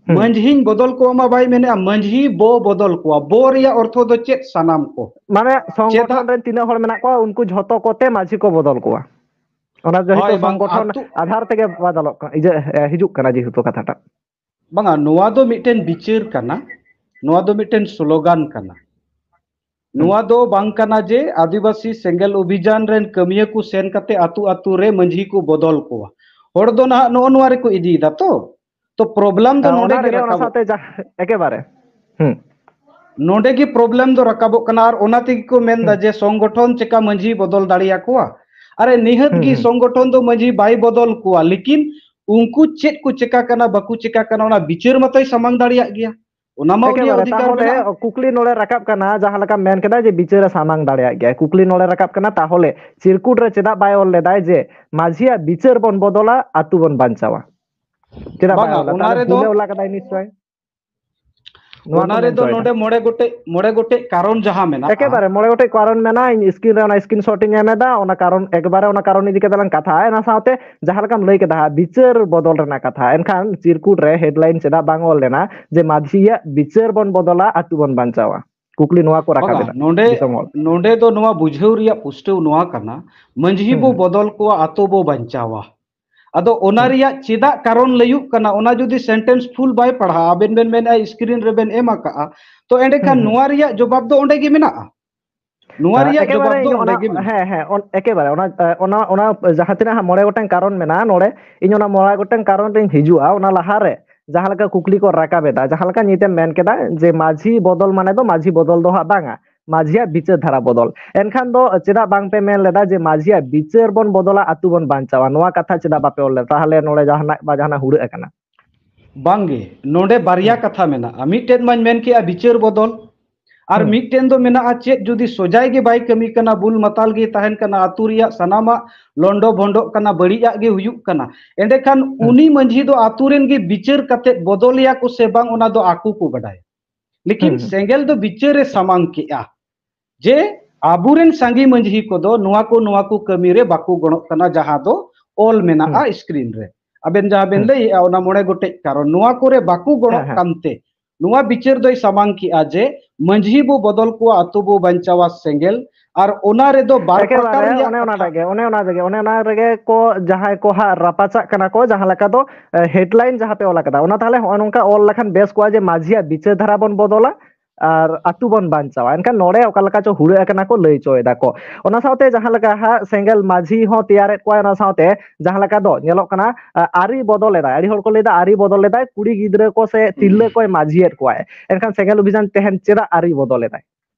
ᱦᱩᱸ᱾ ᱢᱟᱹᱡᱷᱤᱧ ᱵᱚᱫᱚᱞ ᱠᱚᱣᱟ ᱢᱟ ᱵᱟᱭ ᱢᱮᱱᱮᱜᱼᱟ, ᱢᱟᱹᱡᱷᱤ ᱵᱚ ᱵᱚᱫᱚᱞ ᱠᱚᱣᱟ᱾ ᱵᱚ ᱨᱮᱭᱟᱜ ᱚᱨᱛᱷᱚ ᱫᱚ ᱪᱮᱫ? ᱥᱟᱱᱟᱢ ᱠᱚ᱾ ᱢᱟᱱᱮ ᱥᱚᱝᱜᱚᱴᱷᱚᱱ ᱪᱮᱫᱟᱜ? ᱨᱮᱱ ᱛᱤᱱᱟᱹᱜ ᱦᱚᱲ ᱢᱮᱱᱟᱜ ᱠᱚᱣᱟ, ᱩᱱᱠᱩ ᱡᱷᱚᱛᱚ ᱠᱚᱛᱮ ᱢᱟᱹᱡᱷᱤ ᱠᱚ ᱵᱚᱫᱚᱞ ᱠᱚᱣᱟ᱾ ᱚᱱᱟ ᱫᱚ ᱦᱳᱭ, ᱦᱤᱛᱚᱜ ᱵᱟᱝ, ᱥᱚᱝᱜᱚᱴᱷᱚᱱ ᱟᱹᱛᱩ ᱟᱫᱷᱟᱨ ᱛᱮᱜᱮ ᱵᱚᱫᱚᱞᱚᱜ ᱠᱟᱱᱟ, ᱤᱭᱟᱹ, ᱮ, ᱦᱤᱡᱩᱜ ᱠᱟᱱᱟ ᱡᱮᱦᱮᱛᱩ ᱠᱟᱛᱷᱟᱴᱟᱜ᱾ ᱵᱟᱝᱟ, ᱱᱚᱣᱟ ᱫᱚ ᱢᱤᱫᱴᱮᱱ ᱵᱤᱪᱟᱹᱨ ᱠᱟᱱᱟ, ᱱᱚᱣᱟ ᱫᱚ ᱢᱤᱫᱴᱮᱱ ᱥᱞᱳᱜᱟᱱ ᱠᱟᱱᱟ᱾ ᱦᱩᱸ᱾ ᱱᱚᱣᱟ ᱫᱚ ᱵᱟᱝ ᱠᱟᱱᱟ ᱡᱮ ᱟᱹᱫᱤᱵᱟᱹᱥᱤ ᱥᱮᱸᱜᱮᱞ ᱚᱵᱷᱤᱡᱟᱱ ᱨᱮᱱ ᱠᱟᱹᱢᱤᱭᱟᱹ ᱠᱚ ᱥᱮᱱ ᱠᱟᱛᱮ ᱟᱹᱛᱩ ᱟᱹᱛᱩ ᱨᱮ ᱢᱟᱹᱡᱷᱤ ᱠᱚ ᱵᱚᱫᱚᱞ ᱠᱚᱣᱟ᱾ ᱦᱚᱲ ᱫᱚ ᱱᱟᱦᱟᱜ ᱱᱚᱜᱼᱚ ᱱᱚᱣᱟ ᱨᱮᱠᱚ ᱤᱫᱤᱭᱮᱫᱟ ᱛᱚ᱾ ᱛᱚ problem ᱫᱚ ᱟ, ᱱᱚᱰᱮ ᱚᱱᱟ ᱜᱮ ᱨᱮᱜᱮ, ᱚᱱᱟ ᱨᱟᱠᱟᱵᱚᱜ ᱥᱟᱶᱛᱮ ᱡᱟᱦᱟᱸ, ᱮᱠᱮᱵᱟᱨᱮ᱾ ᱦᱩᱸ᱾ ᱱᱚᱰᱮ ᱜᱮ problem ᱫᱚ ᱨᱟᱠᱟᱵᱚᱜ ᱠᱟᱱᱟ, ᱟᱨ ᱚᱱᱟ ᱛᱮᱜᱮ ᱠᱚ ᱢᱮᱱᱫᱟ ᱦᱩᱸ᱾ ᱡᱮ ᱥᱚᱝᱜᱚᱴᱷᱚᱱ ᱪᱮᱠᱟ ᱢᱟᱹᱡᱷᱤ ᱵᱚᱫᱚᱞ ᱫᱟᱲᱮᱭᱟᱠᱚᱣᱟ? ᱟᱨᱮ, ᱱᱤᱦᱟᱹᱛ ᱦᱩᱸ, ᱜᱮ ᱦᱩᱸ᱾ ᱥᱚᱝᱜᱚᱴᱷᱚᱱ ᱫᱚ ᱢᱟᱹᱡᱷᱤ ᱵᱟᱭ ᱵᱚᱫᱚᱞ ᱠᱚᱣᱟ, ᱞᱮᱠᱤᱱ ᱩᱱᱠᱩ ᱪᱮᱫ ᱠᱚ ᱪᱮᱠᱟ ᱠᱟᱱᱟ, ᱵᱟᱠᱚ ᱪᱮᱠᱟ ᱠᱟᱱᱟ, ᱚᱱᱟ ᱵᱤᱪᱟᱹᱨ ᱢᱟᱛᱚᱭ ᱥᱟᱢᱟᱝ ᱫᱟᱲᱮᱭᱟᱜ ᱜᱮᱭᱟ᱾ ᱚᱱᱟ ᱢᱟ ᱩᱱᱤᱭᱟᱜ ᱮᱠᱮᱵᱟᱨᱮ, ᱚᱫᱷᱤᱠᱟᱨ ᱛᱟᱦᱚᱞᱮ ᱢᱮᱱᱟᱜᱼᱟ᱾ ᱠᱩᱠᱞᱤ ᱱᱚᱰᱮ ᱨᱟᱠᱟᱵ ᱠᱟᱱᱟ, ᱡᱟᱦᱟᱸ ᱞᱮᱠᱟ ᱢᱮᱱ ᱠᱮᱫᱟ ᱡᱮ ᱵᱤᱪᱟᱹᱨᱮ ᱥᱟᱢᱟᱝ ᱫᱟᱲᱮᱭᱟᱜ ᱜᱮᱭᱟ, ᱠᱩᱠᱞᱤ ᱱᱚᱰᱮ ᱨᱟᱠᱟᱵ ᱠᱟᱱᱟ, ᱛᱟᱦᱚᱞᱮ ᱪᱤᱨᱠᱩᱴ ᱨᱮ ᱪᱮᱫᱟᱜ ᱵᱟᱭ ᱚᱞ ᱞᱮᱫᱟᱭ ᱡᱮ ᱢᱟᱹᱡᱷᱤᱭᱟᱜ ᱵᱤᱪᱟᱹᱨ ᱵᱚᱱ ᱵᱚᱫᱚᱞᱟ, ᱟᱹᱛᱩ ᱵᱚᱱ ᱵᱟᱧᱪᱟᱣᱟ? ᱪᱮᱫᱟᱜ ᱵᱟᱭ ᱵᱟᱝᱟ, ᱚᱞ ᱞᱮᱫᱟ? ᱚᱱᱟ ᱛᱟᱦᱚᱞᱮ ᱨᱮᱫᱚ, ᱵᱷᱩᱞᱮ ᱚᱞ ᱟᱠᱟᱫᱟᱭ ᱱᱤᱥᱪᱚᱭ᱾ ᱱᱚᱣᱟ ᱚᱱᱟ ᱠᱚ ᱢᱮᱱ ᱨᱮᱫᱚ ᱦᱚᱪᱚᱭᱮᱫᱟ᱾ ᱱᱚᱰᱮ ᱢᱚᱬᱮ ᱜᱚᱴᱮᱡ, ᱢᱚᱬᱮ ᱜᱚᱴᱮᱡ ᱠᱟᱨᱚᱱ ᱡᱟᱦᱟᱸ ᱢᱮᱱᱟᱜᱼᱟ᱾ ᱮᱠᱮᱵᱟᱨᱮ ᱢᱚᱬᱮ ᱜᱚᱴᱮᱡ ᱠᱟᱨᱚᱱ ᱢᱮᱱᱟᱜᱼᱟ, ᱤᱧ screen ᱨᱮ ᱚᱱᱟ screenshot ᱤᱧ ᱮᱢ ᱮᱫᱟ, ᱚᱱᱟ ᱠᱟᱨᱚᱱ, ᱮᱠᱵᱟᱨᱮ ᱚᱱᱟ ᱠᱟᱨᱚᱱ ᱤᱫᱤ ᱠᱟᱛᱮ ᱞᱟᱝ ᱠᱟᱛᱷᱟᱜᱼᱟ᱾ ᱚᱱᱟ ᱥᱟᱶᱛᱮ ᱡᱟᱦᱟᱸ ᱞᱮᱠᱟᱢ ᱞᱟᱹᱭ ᱠᱮᱫᱟ ᱦᱟᱸᱜ, ᱵᱤᱪᱟᱹᱨ ᱵᱚᱫᱚᱞ ᱨᱮᱱᱟᱜ ᱠᱟᱛᱷᱟ, ᱮᱱᱠᱷᱟᱱ ᱪᱤᱨᱠᱩᱴ ᱨᱮ headline ᱪᱮᱫᱟᱜ ᱵᱟᱝ ᱚᱞ ᱞᱮᱱᱟ ᱡᱮ ᱢᱟᱹᱡᱷᱤᱭᱟᱜ ᱵᱤᱪᱟᱹᱨ ᱵᱚᱱ ᱵᱚᱫᱚᱞᱟ, ᱟᱹᱛᱩ ᱵᱚᱱ ᱵᱟᱧᱪᱟᱣᱟ? ᱠᱩᱠᱞᱤ ᱱᱚᱣᱟ ᱠᱚ ᱨᱟᱠᱟᱵ ᱵᱟᱝᱟ, ᱮᱫᱟ ᱱᱚᱰᱮ, ᱫᱤᱥᱚᱢ ᱦᱚᱲ᱾ ᱱᱚᱰᱮ ᱫᱚ ᱱᱚᱣᱟ ᱵᱩᱡᱷᱟᱹᱣ ᱨᱮᱭᱟᱜ ᱯᱩᱥᱴᱟᱹᱣ ᱱᱚᱣᱟ ᱠᱟᱱᱟ, ᱢᱟᱹᱡᱷᱤ ᱦᱩᱸ, ᱵᱚ ᱦᱩᱸ᱾ ᱵᱚᱫᱚᱞ ᱠᱚᱣᱟ, ᱟᱛᱳ ᱵᱚ ᱵᱟᱧᱪᱟᱣᱟ᱾ ᱟᱫᱚ ᱚᱱᱟ ᱦᱩᱸ᱾ ᱨᱮᱭᱟᱜ ᱪᱮᱫᱟᱜ ᱠᱟᱨᱚᱱ ᱞᱟᱹᱭᱩᱜ ᱠᱟᱱᱟ, ᱚᱱᱟ ᱡᱩᱫᱤ sentence full ᱵᱟᱭ ᱯᱟᱲᱦᱟᱜᱼᱟ, ᱟᱵᱮᱱ ᱵᱮᱱ ᱢᱮᱱᱟ screen ᱨᱮᱵᱮᱱ ᱮᱢ ᱟᱠᱟᱜᱼᱟ, ᱛᱚ ᱮᱸᱰᱮᱠᱷᱟᱱ ᱦᱩᱸ, ᱦᱩᱸ᱾ ᱱᱚᱣᱟ ᱨᱮᱭᱟᱜ ᱡᱚᱵᱟᱵ ᱫᱚ ᱚᱸᱰᱮ ᱜᱮ ᱢᱮᱱᱟᱜᱼᱟ᱾ ᱱᱚᱣᱟ ᱟ, ᱨᱮᱭᱟᱜ ᱮᱠᱮᱵᱟᱨᱮ ᱡᱚᱵᱟᱵ ᱫᱚ ᱤᱧ ᱚᱸᱰᱮ ᱚᱱᱟ, ᱜᱮ ᱢᱮᱱᱟᱜᱼᱟ᱾ ᱦᱮᱸ, ᱦᱮᱸ, ᱚᱱ-, ᱮᱠᱮᱵᱟᱨᱮ ᱚᱱᱟ, ᱟ, ᱚᱱᱟ, ᱚᱱᱟ ᱡᱟᱦᱟᱸ ᱛᱤᱱᱟᱹᱜ ᱦᱟᱸᱜ ᱢᱚᱬᱮ ᱜᱚᱴᱟᱝ ᱠᱟᱨᱚᱱ ᱢᱮᱱᱟᱜᱼᱟ ᱱᱚᱰᱮ, ᱤᱧ ᱚᱱᱟ ᱢᱚᱬᱮ ᱜᱚᱴᱟᱝ ᱠᱟᱨᱚᱱ ᱨᱤᱧ ᱦᱤᱡᱩᱜᱼᱟ᱾ ᱚᱱᱟ ᱞᱟᱦᱟᱨᱮ ᱡᱟᱦᱟᱸ ᱞᱮᱠᱟ ᱠᱩᱠᱞᱤ ᱠᱚ ᱨᱟᱠᱟᱵ ᱮᱫᱟ, ᱡᱟᱦᱟᱸ ᱞᱮᱠᱟ ᱱᱤᱛᱮᱢ ᱢᱮᱱ ᱠᱮᱫᱟ ᱡᱮ ᱢᱟᱹᱡᱷᱤ ᱵᱚᱫᱚᱞ ᱢᱟᱱᱮ ᱫᱚ ᱢᱟᱹᱡᱷᱤ ᱵᱚᱫᱚᱞ ᱫᱚ ᱦᱟᱸᱜ ᱵᱟᱝᱟ, ᱢᱟᱹᱡᱷᱤᱭᱟᱜ ᱵᱤᱪᱟᱹᱨ ᱫᱷᱟᱨᱟ ᱵᱚᱫᱚᱞ᱾ ᱮᱱᱠᱷᱟᱱ ᱫᱚ ᱪᱮᱫᱟᱜ ᱵᱟᱝ ᱯᱮ ᱢᱮᱱ ᱞᱮᱫᱟ ᱡᱮ ᱢᱟᱹᱡᱷᱤᱭᱟᱜ ᱵᱤᱪᱟᱹᱨ ᱵᱚᱱ ᱵᱚᱫᱚᱞᱟ, ᱟᱹᱛᱩ ᱵᱚᱱ ᱵᱟᱧᱪᱟᱣᱟ? ᱱᱚᱣᱟ ᱠᱟᱛᱷᱟ ᱪᱮᱫᱟᱜ ᱵᱟᱯᱮ ᱚᱞ ᱞᱮᱫᱟ? ᱛᱟᱦᱚᱞᱮ ᱱᱚᱰᱮ ᱡᱟᱦᱟᱱᱟᱜ ᱵᱟ ᱡᱟᱦᱟᱱᱟᱜ ᱦᱩᱲᱟᱹᱜ ᱟᱠᱟᱱᱟ᱾ ᱵᱟᱝᱜᱮ, ᱱᱚᱰᱮ ᱵᱟᱨᱭᱟ ᱦᱩᱸ᱾ ᱠᱟᱛᱷᱟ ᱢᱮᱱᱟᱜᱼᱟ᱾ ᱢᱤᱫᱴᱮᱱ ᱢᱟᱧ ᱢᱮᱱ ᱠᱮᱜᱼᱟ ᱵᱤᱪᱟᱹᱨ ᱵᱚᱫᱚᱞ, ᱟᱨ ᱦᱩᱸ᱾ ᱢᱤᱫᱴᱮᱱ ᱫᱚ ᱢᱮᱱᱟᱜᱼᱟ ᱪᱮᱫ ᱡᱩᱫᱤ ᱥᱚᱡᱟᱭ ᱜᱮ ᱵᱟᱭ ᱠᱟᱹᱢᱤ ᱠᱟᱱᱟ, ᱵᱩᱞ ᱢᱟᱛᱟᱞ ᱜᱮ ᱛᱟᱦᱮᱱ ᱠᱟᱱᱟ, ᱟᱹᱛᱩ ᱨᱮᱭᱟᱜ ᱥᱟᱱᱟᱢᱟᱜ ᱞᱚᱱᱰᱚ ᱵᱷᱚᱱᱰᱚᱜ ᱠᱟᱱᱟ, ᱵᱟᱹᱲᱤᱡᱟᱜ ᱜᱮ ᱦᱩᱭᱩᱜ ᱠᱟᱱᱟ, ᱮᱸᱰᱮᱠᱷᱟᱱ ᱦᱩᱸ᱾ ᱩᱱᱤ ᱢᱟᱹᱡᱷᱤ ᱫᱚ ᱟᱹᱛᱩ ᱨᱮᱱ ᱜᱮ ᱵᱤᱪᱟᱹᱨ ᱠᱟᱛᱮ ᱵᱚᱫᱚᱞᱮᱭᱟ ᱠᱚ ᱥᱮ ᱵᱟᱝ, ᱚᱱᱟ ᱫᱚ ᱟᱠᱚ ᱠᱚ ᱵᱟᱰᱟᱭᱟ᱾ ᱞᱮᱠᱤᱱ ᱦᱩᱸ, ᱦᱩᱸ᱾ ᱥᱮᱸᱜᱮᱞ ᱫᱚ ᱵᱤᱪᱟᱹᱨ ᱮ ᱥᱟᱢᱟᱝ ᱠᱮᱜᱼᱟ ᱡᱮ ᱟᱵᱚᱨᱮᱱ ᱥᱟᱸᱜᱮ ᱢᱟᱹᱡᱷᱤ ᱠᱚᱫᱚ ᱱᱚᱣᱟ ᱠᱚ, ᱱᱚᱣᱟ ᱠᱚ ᱠᱟᱹᱢᱤ ᱨᱮ ᱵᱟᱠᱚ ᱜᱚᱲᱚᱜ ᱠᱟᱱᱟ, ᱡᱟᱦᱟᱸ ᱫᱚ ᱚᱞ ᱢᱮᱱᱟᱜᱼᱟ ᱦᱩᱸ᱾ ᱥᱠᱨᱤᱱ ᱨᱮ᱾ ᱟᱵᱮᱱ ᱡᱟᱦᱟᱸ ᱵᱮᱱ ᱦᱩᱸ᱾ ᱞᱟᱹᱭᱮᱜᱼᱟ, ᱚᱱᱟ ᱢᱚᱬᱮ ᱜᱚᱴᱮᱡ ᱠᱟᱨᱚᱱ, ᱱᱚᱣᱟ ᱠᱚᱨᱮ ᱵᱟᱠᱚ ᱦᱮᱸ, ᱜᱚᱲᱚᱜ ᱦᱮᱸ᱾ ᱠᱟᱱᱛᱮ ᱱᱚᱣᱟ ᱵᱤᱪᱟᱹᱨ ᱫᱚᱭ ᱥᱟᱢᱟᱝ ᱠᱮᱜᱼᱟ ᱡᱮ ᱢᱟᱹᱡᱷᱤ ᱵᱚ ᱵᱚᱫᱚᱞ ᱠᱚᱣᱟ, ᱟᱛᱳ ᱵᱚ ᱵᱟᱧᱪᱟᱣᱟ ᱥᱮᱸᱜᱮᱞ᱾ ᱟᱨ ᱚᱱᱟ ᱨᱮᱫᱚ ᱵᱟᱨ ᱯᱨᱚᱠᱟᱨ ᱮᱠᱮᱵᱟᱨᱮ ᱨᱮᱭᱟᱜ ᱚᱱᱮ ᱠᱟᱛᱷᱟ᱾ ᱚᱱᱟᱴᱟᱜ ᱜᱮ, ᱚᱱᱮ ᱚᱱᱟ ᱨᱮᱜᱮ, ᱚᱱᱮ ᱚᱱᱟ ᱨᱮᱜᱮ ᱠᱚ ᱡᱟᱦᱟᱸᱭ ᱠᱚ ᱦᱟᱸᱜ ᱨᱟᱯᱟᱪᱟᱜ ᱠᱟᱱᱟ ᱠᱚ, ᱡᱟᱦᱟᱸ ᱞᱮᱠᱟ ᱫᱚ, ᱮ, ᱦᱮᱰᱞᱟᱭᱤᱱ ᱡᱟᱦᱟᱸ ᱯᱮ ᱚᱞ ᱟᱠᱟᱫᱟ, ᱚᱱᱟ ᱛᱟᱦᱚᱞᱮ ᱦᱚᱸᱜᱼᱚ ᱱᱚᱝᱠᱟ ᱚᱞ ᱞᱮᱠᱷᱟᱱ ᱵᱮᱥ ᱠᱚᱜᱼᱟ ᱡᱮ ᱢᱟᱹᱡᱷᱤᱭᱟᱜ ᱵᱤᱪᱟᱹᱨ ᱫᱷᱟᱨᱟ ᱵᱚᱱ ᱵᱚᱫᱚᱞᱟ ᱟᱨ ᱟᱹᱛᱩ ᱵᱚᱱ ᱵᱟᱧᱪᱟᱣᱟ᱾ ᱮᱱᱠᱷᱟᱱ ᱱᱚᱰᱮ ᱚᱠᱟ ᱞᱮᱠᱟ ᱪᱚ ᱦᱩᱲᱟᱹᱜ ᱟᱠᱟᱱᱟ ᱠᱚ, ᱞᱟᱹᱭ ᱪᱚᱭ ᱫᱟᱠᱚ᱾ ᱚᱱᱟ ᱥᱟᱶᱛᱮ ᱡᱟᱦᱟᱸ ᱞᱮᱠᱟ ᱦᱟᱸᱜ ᱥᱮᱸᱜᱮᱞ ᱢᱟᱹᱡᱷᱤ ᱦᱚᱸ ᱛᱮᱭᱟᱨᱮᱫ ᱠᱚᱣᱟᱭ, ᱚᱱᱟ ᱥᱟᱶᱛᱮ ᱡᱟᱦᱟᱸ ᱞᱮᱠᱟ ᱫᱚ ᱧᱮᱞᱚᱜ ᱠᱟᱱᱟ, ᱟ, ᱟᱹᱨᱤ ᱵᱚᱫᱚᱞ ᱮᱫᱟᱭ, ᱟᱹᱰᱤ ᱦᱚᱲ ᱠᱚ ᱞᱟᱹᱭ ᱮᱫᱟ ᱟᱹᱨᱤ ᱵᱚᱫᱚᱞ ᱮᱫᱟᱭ, ᱠᱩᱲᱤ ᱜᱤᱫᱽᱨᱟᱹ ᱠᱚ ᱥᱮ ᱛᱤᱨᱞᱟᱹ ᱠᱚᱭ ᱢᱟᱹᱡᱷᱤᱭᱮᱫ ᱠᱚᱣᱟᱭ᱾ ᱮᱱᱠᱷᱟᱱ ᱥᱮᱸᱜᱮᱞ ᱚᱵᱷᱤᱡᱟᱱ ᱛᱮᱦᱮᱧ ᱪᱮᱫᱟᱜ ᱟᱹᱨᱤ ᱵᱚᱫᱚᱞ ᱮᱫᱟᱭ?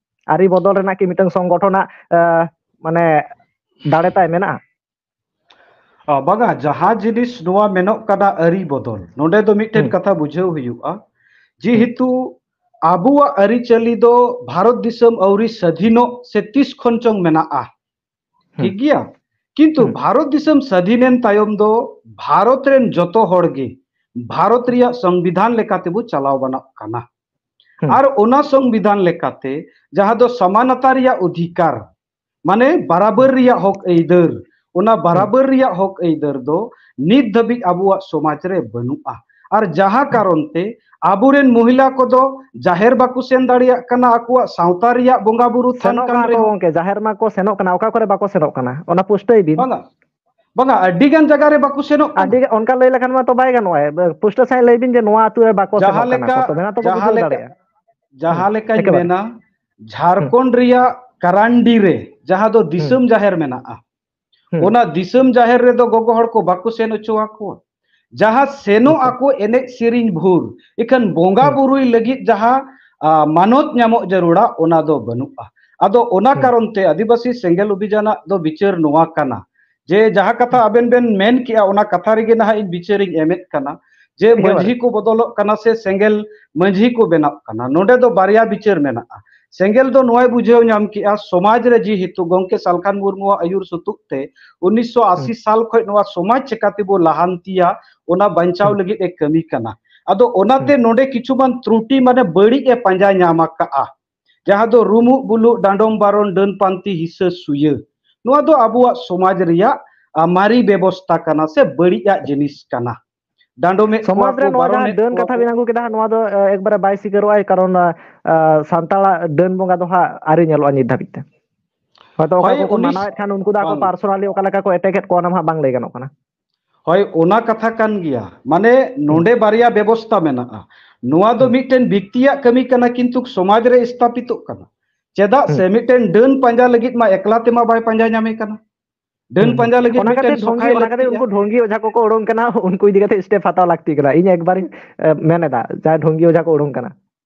ᱟᱹᱨᱤ ᱵᱚᱫᱚᱞ ᱨᱮᱱᱟᱜ ᱠᱤ ᱢᱤᱫᱴᱟᱝ ᱥᱚᱝᱜᱚᱴᱷᱚᱱᱟᱜ, ᱟ, ᱢᱟᱱᱮ ᱫᱟᱲᱮ ᱛᱟᱭ ᱢᱮᱱᱟᱜᱼᱟ? ᱟ, ᱵᱟᱝᱟ, ᱡᱟᱦᱟᱸ ᱡᱤᱱᱤᱥ ᱱᱚᱣᱟ ᱢᱮᱱᱚᱜ ᱠᱟᱱᱟ ᱟᱹᱨᱤ ᱵᱚᱫᱚᱞ, ᱱᱚᱰᱮ ᱫᱚ ᱢᱤᱫᱴᱮᱱ ᱦᱩᱸ᱾ ᱠᱟᱛᱷᱟ ᱵᱩᱡᱷᱟᱹᱣ ᱦᱩᱭᱩᱜᱼᱟ, ᱦᱩᱸ᱾ ᱡᱮᱦᱮᱛᱩ ᱟᱵᱚᱣᱟᱜ ᱟᱹᱨᱤᱪᱟᱹᱞᱤ ᱫᱚ ᱵᱷᱟᱨᱚᱛ ᱫᱤᱥᱚᱢ ᱟᱹᱣᱨᱤ ᱥᱟᱹᱫᱷᱤᱱᱚᱜ ᱥᱮ ᱛᱤᱥ ᱠᱷᱚᱱ ᱪᱚᱝ ᱢᱮᱱᱟᱜᱼᱟ, ᱦᱩᱸ᱾ ᱴᱷᱤᱠ ᱜᱮᱭᱟ? ᱠᱤᱱᱛᱩ ᱦᱩᱸ᱾ ᱵᱷᱟᱨᱚᱛ ᱫᱤᱥᱚᱢ ᱥᱟᱹᱫᱷᱤᱱᱮᱱ ᱛᱟᱭᱚᱢ ᱫᱚ ᱵᱷᱟᱨᱚᱛ ᱨᱮᱱ ᱡᱚᱛᱚ ᱦᱚᱲ ᱜᱮ ᱵᱷᱟᱨᱚᱛ ᱨᱮᱭᱟᱜ ᱥᱚᱝᱵᱤᱫᱷᱟᱱ ᱞᱮᱠᱟᱛᱮᱵᱚ ᱪᱟᱞᱟᱣ ᱵᱟᱱᱟᱜ ᱠᱟᱱᱟ᱾ ᱦᱩᱸ᱾ ᱟᱨ ᱚᱱᱟ ᱥᱚᱝᱵᱤᱫᱷᱟᱱ ᱞᱮᱠᱟᱛᱮ ᱡᱟᱦᱟᱸ ᱫᱚ ᱥᱚᱢᱟᱱᱚᱛᱟ ᱨᱮᱭᱟᱜ ᱚᱫᱷᱤᱠᱟᱨ, ᱢᱟᱱᱮ ᱵᱟᱨᱟᱵᱟᱹᱨ ᱦᱩᱸ᱾ ᱨᱮᱭᱟᱜ ᱦᱚᱠ ᱟᱹᱭᱫᱟᱹᱨ, ᱚᱱᱟ ᱦᱩᱸ᱾ ᱵᱟᱨᱟᱵᱟᱹᱨ ᱨᱮᱭᱟᱜ ᱦᱚᱠ ᱟᱹᱭᱫᱟᱹᱨ ᱫᱚ ᱱᱤᱛ ᱫᱷᱟᱹᱵᱤᱡ ᱟᱵᱚᱣᱟᱜ ᱥᱚᱢᱟᱡᱽ ᱨᱮ ᱵᱟᱹᱱᱩᱜᱼᱟ᱾ ᱟᱨ ᱡᱟᱦᱟᱸ ᱦᱩᱸ᱾ ᱠᱟᱨᱚᱱ ᱛᱮ ᱟᱵᱚᱨᱮᱱ ᱢᱚᱦᱤᱞᱟ ᱠᱚᱫᱚ ᱡᱟᱦᱮᱨ ᱵᱟᱠᱚ ᱥᱮᱱ ᱫᱟᱲᱮᱭᱟᱜ ᱠᱟᱱᱟ, ᱟᱠᱚᱣᱟᱜ ᱥᱟᱶᱛᱟ ᱨᱮᱭᱟᱜ ᱵᱚᱸᱜᱟ ᱵᱩᱨᱩ ᱛᱷᱟᱱ ᱥᱮᱱᱚᱜ ᱠᱟᱱ ᱠᱟᱱᱟ ᱠᱚ ᱨᱮᱦᱚᱸ᱾ ᱜᱚᱝᱠᱮ, ᱡᱟᱦᱮᱨ ᱢᱟ ᱠᱚ ᱥᱮᱱᱚᱜ ᱠᱟᱱᱟ, ᱚᱠᱟ ᱠᱚᱨᱮ ᱵᱟᱠᱚ ᱥᱮᱱᱚᱜ ᱠᱟᱱᱟ, ᱚᱱᱟ ᱯᱩᱥᱴᱟᱹᱭ ᱵᱤᱱ᱾ ᱵᱟᱝᱟ, ᱵᱟᱝᱟ, ᱟᱹᱰᱤ ᱜᱟᱱ ᱡᱟᱭᱜᱟ ᱨᱮ ᱵᱟᱠᱚ ᱥᱮᱱᱚᱜ ᱠᱟᱱᱟ᱾ ᱟᱹᱰᱤ ᱜᱟᱱ, ᱚᱱᱠᱟ ᱞᱟᱹᱭ ᱞᱮᱠᱷᱟᱱ ᱢᱟ ᱛᱚ ᱵᱟᱭ ᱜᱟᱱᱚᱜᱼᱟ, ᱯᱩᱥᱴᱟᱹ ᱥᱟᱺᱦᱤᱡ ᱞᱟᱹᱭ ᱵᱤᱱ ᱡᱮ ᱱᱚᱣᱟ ᱟᱹᱛᱩ ᱨᱮ ᱵᱟᱠᱚ ᱥᱮᱱᱚᱜ ᱡᱟᱦᱟᱸ ᱠᱟᱱᱟ ᱠᱚ, ᱞᱮᱠᱟ, ᱛᱚᱵᱮ ᱱᱟ ᱛᱚ ᱠᱚ ᱡᱟᱦᱟᱸ ᱵᱩᱡᱷᱟᱹᱣ ᱞᱮᱠᱟ, ᱫᱟᱲᱮᱭᱟᱜᱼᱟ᱾ ᱦᱩᱸ, ᱡᱟᱦᱟᱸ ᱞᱮᱠᱟᱧ ᱮᱠᱮᱵᱟᱨᱮ᱾ ᱢᱮᱱᱟ, ᱦᱩᱸ᱾ ᱡᱷᱟᱲᱠᱷᱚᱸᱰ ᱨᱮᱭᱟᱜ ᱠᱟᱨᱟᱱᱰᱤ ᱨᱮ ᱡᱟᱦᱟᱸ ᱫᱚ ᱦᱩᱸ᱾ ᱫᱤᱥᱚᱢ ᱡᱟᱦᱮᱨ ᱢᱮᱱᱟᱜᱼᱟ, ᱦᱩᱸ᱾ ᱚᱱᱟ ᱫᱤᱥᱚᱢ ᱡᱟᱦᱮᱨ ᱨᱮᱫᱚ ᱜᱚᱜᱚ ᱦᱚᱲ ᱠᱚ ᱵᱟᱠᱚ ᱥᱮᱱ ᱦᱚᱪᱚ ᱟᱠᱚᱣᱟ᱾ ᱡᱟᱦᱟᱸ ᱥᱮᱱᱚᱜ ᱟᱪᱪᱷᱟ᱾ ᱟᱠᱚ ᱮᱱᱮᱡ ᱥᱮᱨᱮᱧ ᱵᱷᱳᱨ, ᱤᱠᱷᱟᱹᱱ ᱵᱚᱸᱜᱟ ᱦᱩᱸ᱾ ᱵᱩᱨᱩᱭ ᱞᱟᱹᱜᱤᱫ ᱡᱟᱦᱟᱸ, ᱟ, ᱢᱟᱱᱚᱛ ᱧᱟᱢᱚᱜ ᱡᱟᱹᱨᱩᱲᱟ, ᱚᱱᱟ ᱫᱚ ᱵᱟᱹᱱᱩᱜᱼᱟ᱾ ᱟᱫᱚ ᱚᱱᱟ ᱦᱩᱸ᱾ ᱠᱟᱨᱚᱱ ᱛᱮ ᱟᱹᱫᱤᱵᱟᱹᱥᱤ ᱥᱮᱸᱜᱮᱞ ᱚᱵᱷᱤᱡᱟᱱᱟᱜ ᱫᱚ ᱵᱤᱪᱟᱹᱨ ᱱᱚᱣᱟ ᱠᱟᱱᱟ ᱡᱮ ᱡᱟᱦᱟᱸ ᱠᱟᱛᱷᱟ ᱦᱩᱸ᱾ ᱟᱵᱮᱱ ᱵᱮᱱ ᱢᱮᱱ ᱠᱮᱜᱼᱟ, ᱚᱱᱟ ᱠᱟᱛᱷᱟ ᱨᱮᱜᱮ ᱱᱟᱦᱟᱜ ᱤᱧ ᱵᱤᱪᱟᱹᱨᱤᱧ ᱮᱢᱮᱫ ᱠᱟᱱᱟ᱾ ᱡᱮ ᱮᱠᱮᱵᱟᱨᱮ᱾ ᱢᱟᱹᱡᱷᱤ ᱠᱚ ᱵᱚᱫᱚᱞᱚᱜ ᱠᱟᱱᱟ ᱥᱮ ᱥᱮᱸᱜᱮᱞ ᱢᱟᱹᱡᱷᱤ ᱠᱚ ᱵᱮᱱᱟᱜ ᱠᱟᱱᱟ᱾ ᱱᱚᱰᱮ ᱫᱚ ᱵᱟᱨᱭᱟ ᱵᱤᱪᱟᱹᱨ ᱢᱮᱱᱟᱜᱼᱟ᱾ ᱥᱮᱸᱜᱮᱞ ᱫᱚ ᱱᱚᱣᱟᱭ ᱵᱩᱡᱷᱟᱹᱣ ᱧᱟᱢ ᱠᱮᱜᱼᱟ, ᱥᱚᱢᱟᱡᱽ ᱨᱮ ᱡᱮᱦᱮᱛᱩ ᱜᱚᱢᱠᱮ ᱥᱟᱞᱠᱷᱟᱱ ᱢᱩᱨᱢᱩᱣᱟᱜ ᱟᱹᱭᱩᱨ ᱥᱩᱛᱩᱜ ᱛᱮ ᱩᱱᱤᱥᱥᱚ ᱟᱥᱤ ᱦᱩᱸ᱾ ᱥᱟᱞ ᱠᱷᱚᱱ ᱱᱚᱣᱟ ᱥᱚᱢᱟᱡᱽ ᱪᱮᱠᱟᱛᱮᱵᱚ ᱞᱟᱦᱟᱱᱛᱤᱭᱟ, ᱚᱱᱟ ᱵᱟᱧᱪᱟᱣ ᱦᱩᱸ᱾ ᱞᱟᱹᱜᱤᱫ ᱮ ᱠᱟᱹᱢᱤ ᱠᱟᱱᱟ᱾ ᱟᱫᱚ ᱚᱱᱟᱛᱮ ᱦᱩᱸ᱾ ᱱᱚᱰᱮ ᱠᱤᱪᱷᱩᱜᱟᱱ ᱛᱨᱩᱴᱤ, ᱢᱟᱱᱮ ᱵᱟᱹᱲᱤᱡ ᱮ ᱯᱟᱸᱡᱟ ᱧᱟᱢ ᱟᱠᱟᱜᱼᱟ, ᱡᱟᱦᱟᱸ ᱫᱚ ᱨᱩᱢᱩᱜ ᱵᱩᱞᱩᱜ, ᱰᱟᱸᱰᱚᱢ ᱵᱟᱨᱚᱱ, ᱰᱟᱹᱱ ᱯᱟᱱᱛᱤ, ᱦᱤᱥᱟᱹ ᱥᱩᱭᱟᱹ᱾ ᱱᱚᱣᱟ ᱫᱚ ᱟᱵᱚᱣᱟᱜ ᱥᱚᱢᱟᱡᱽ ᱨᱮᱭᱟᱜ, ᱟ, ᱢᱟᱨᱮ ᱵᱮᱵᱚᱥᱛᱟ ᱠᱟᱱᱟ ᱥᱮ ᱵᱟᱹᱲᱤᱡᱟᱜ ᱡᱤᱱᱤᱥ ᱠᱟᱱᱟ᱾ ᱰᱟᱸᱰᱚᱢᱮᱫ ᱠᱚᱣᱟ ᱥᱚᱢᱟᱡᱽ ᱨᱮ ᱠᱚ, ᱱᱚᱣᱟ ᱡᱟᱦᱟᱸ ᱵᱟᱨᱚᱱᱮᱫ ᱰᱟᱹᱱ ᱠᱚᱣᱟ ᱠᱟᱛᱷᱟ ᱠᱚ᱾ ᱵᱤᱱ ᱟᱹᱜᱩ ᱠᱮᱫᱟ, ᱱᱚᱣᱟ ᱫᱚ, ᱮ, ᱮᱠᱵᱟᱨᱮ ᱵᱟᱭ ᱥᱤᱠᱟᱹᱨᱚᱜᱼᱟᱭ, ᱠᱟᱨᱚᱱ, ᱟ, ᱟ, ᱥᱟᱱᱛᱟᱲᱟᱜ ᱰᱟᱹᱱ ᱵᱚᱸᱜᱟ ᱫᱚ ᱦᱟᱸᱜ ᱟᱹᱣᱨᱤ ᱧᱮᱞᱚᱜᱼᱟ ᱱᱤᱛ ᱫᱷᱟᱹᱵᱤᱡ ᱛᱮ᱾ ᱦᱚᱭᱛᱚ ᱚᱠᱟ ᱦᱳᱭ, ᱠᱚᱠᱚ ᱩᱱᱤᱥ-, ᱢᱟᱱᱟᱣᱮᱫ ᱠᱷᱟᱱ ᱩᱱᱠᱩ ᱫᱚ ᱟᱠᱚ ᱵᱟᱝ᱾ Personally ᱚᱠᱟ ᱞᱮᱠᱟ ᱠᱚ attack ᱮᱫ ᱠᱚᱣᱟ, ᱚᱱᱟ ᱢᱟ ᱦᱟᱸᱜ ᱵᱟᱝ ᱞᱟᱹᱭ ᱜᱟᱱᱚᱜ ᱠᱟᱱᱟ᱾ ᱦᱳᱭ, ᱚᱱᱟ ᱠᱟᱛᱷᱟ ᱠᱟᱱ ᱜᱮᱭᱟ᱾ ᱢᱟᱱᱮ ᱦᱩᱸ᱾ ᱱᱚᱰᱮ ᱵᱟᱨᱭᱟ ᱵᱮᱵᱚᱥᱛᱟ ᱢᱮᱱᱟᱜᱼᱟ᱾ ᱱᱚᱣᱟ ᱫᱚ ᱦᱩᱸ᱾ ᱢᱤᱫᱴᱮᱱ ᱵᱮᱠᱛᱤᱭᱟᱜ ᱠᱟᱹᱢᱤ ᱠᱟᱱᱟ, ᱠᱤᱱᱛᱩ ᱥᱚᱢᱟᱡᱽ ᱨᱮ ᱥᱛᱷᱟᱯᱤᱛᱚᱜ ᱠᱟᱱᱟ᱾ ᱪᱮᱫᱟᱜ ᱦᱩᱸ᱾ ᱥᱮ ᱢᱤᱫᱴᱮᱱ ᱰᱟᱹᱱ ᱯᱟᱸᱡᱟ ᱞᱟᱹᱜᱤᱫ ᱢᱟ ᱮᱠᱞᱟ ᱛᱮᱢᱟ ᱵᱟᱭ ᱯᱟᱸᱡᱟ ᱧᱟᱢᱮ ᱠᱟᱱᱟ᱾ ᱰᱟᱹᱱ ᱦᱩᱸ, ᱦᱩᱸ᱾ ᱯᱟᱸᱡᱟ ᱞᱟᱹᱜᱤᱫ ᱚᱱᱟ ᱠᱷᱟᱹᱛᱤᱨ ᱢᱤᱫᱴᱮᱱ ᱰᱷᱚᱝᱜᱤ, ᱥᱚᱠᱷᱟᱭ ᱚᱱᱟ ᱠᱷᱟᱹᱛᱤᱨ ᱞᱟᱹᱠᱛᱤᱜᱼᱟ᱾ ᱩᱱᱠᱩ ᱰᱷᱚᱝᱜᱤ ᱚᱡᱷᱟ ᱠᱚᱠᱚ ᱩᱰᱩᱝ ᱠᱟᱱᱟ, ᱩᱱᱠᱩ ᱤᱫᱤ ᱠᱟᱛᱮ step ᱦᱟᱛᱟᱣ ᱞᱟᱹᱠᱛᱤ ᱠᱟᱱᱟ᱾ ᱤᱧ ᱮᱠᱵᱟᱨᱤᱧ, ᱮ, ᱢᱮᱱ ᱮᱫᱟ, ᱡᱟᱦᱟᱸᱭ ᱰᱷᱚᱝᱜᱤ ᱚᱡᱷᱟ ᱠᱚ ᱩᱰᱩᱝ ᱠᱟᱱᱟ,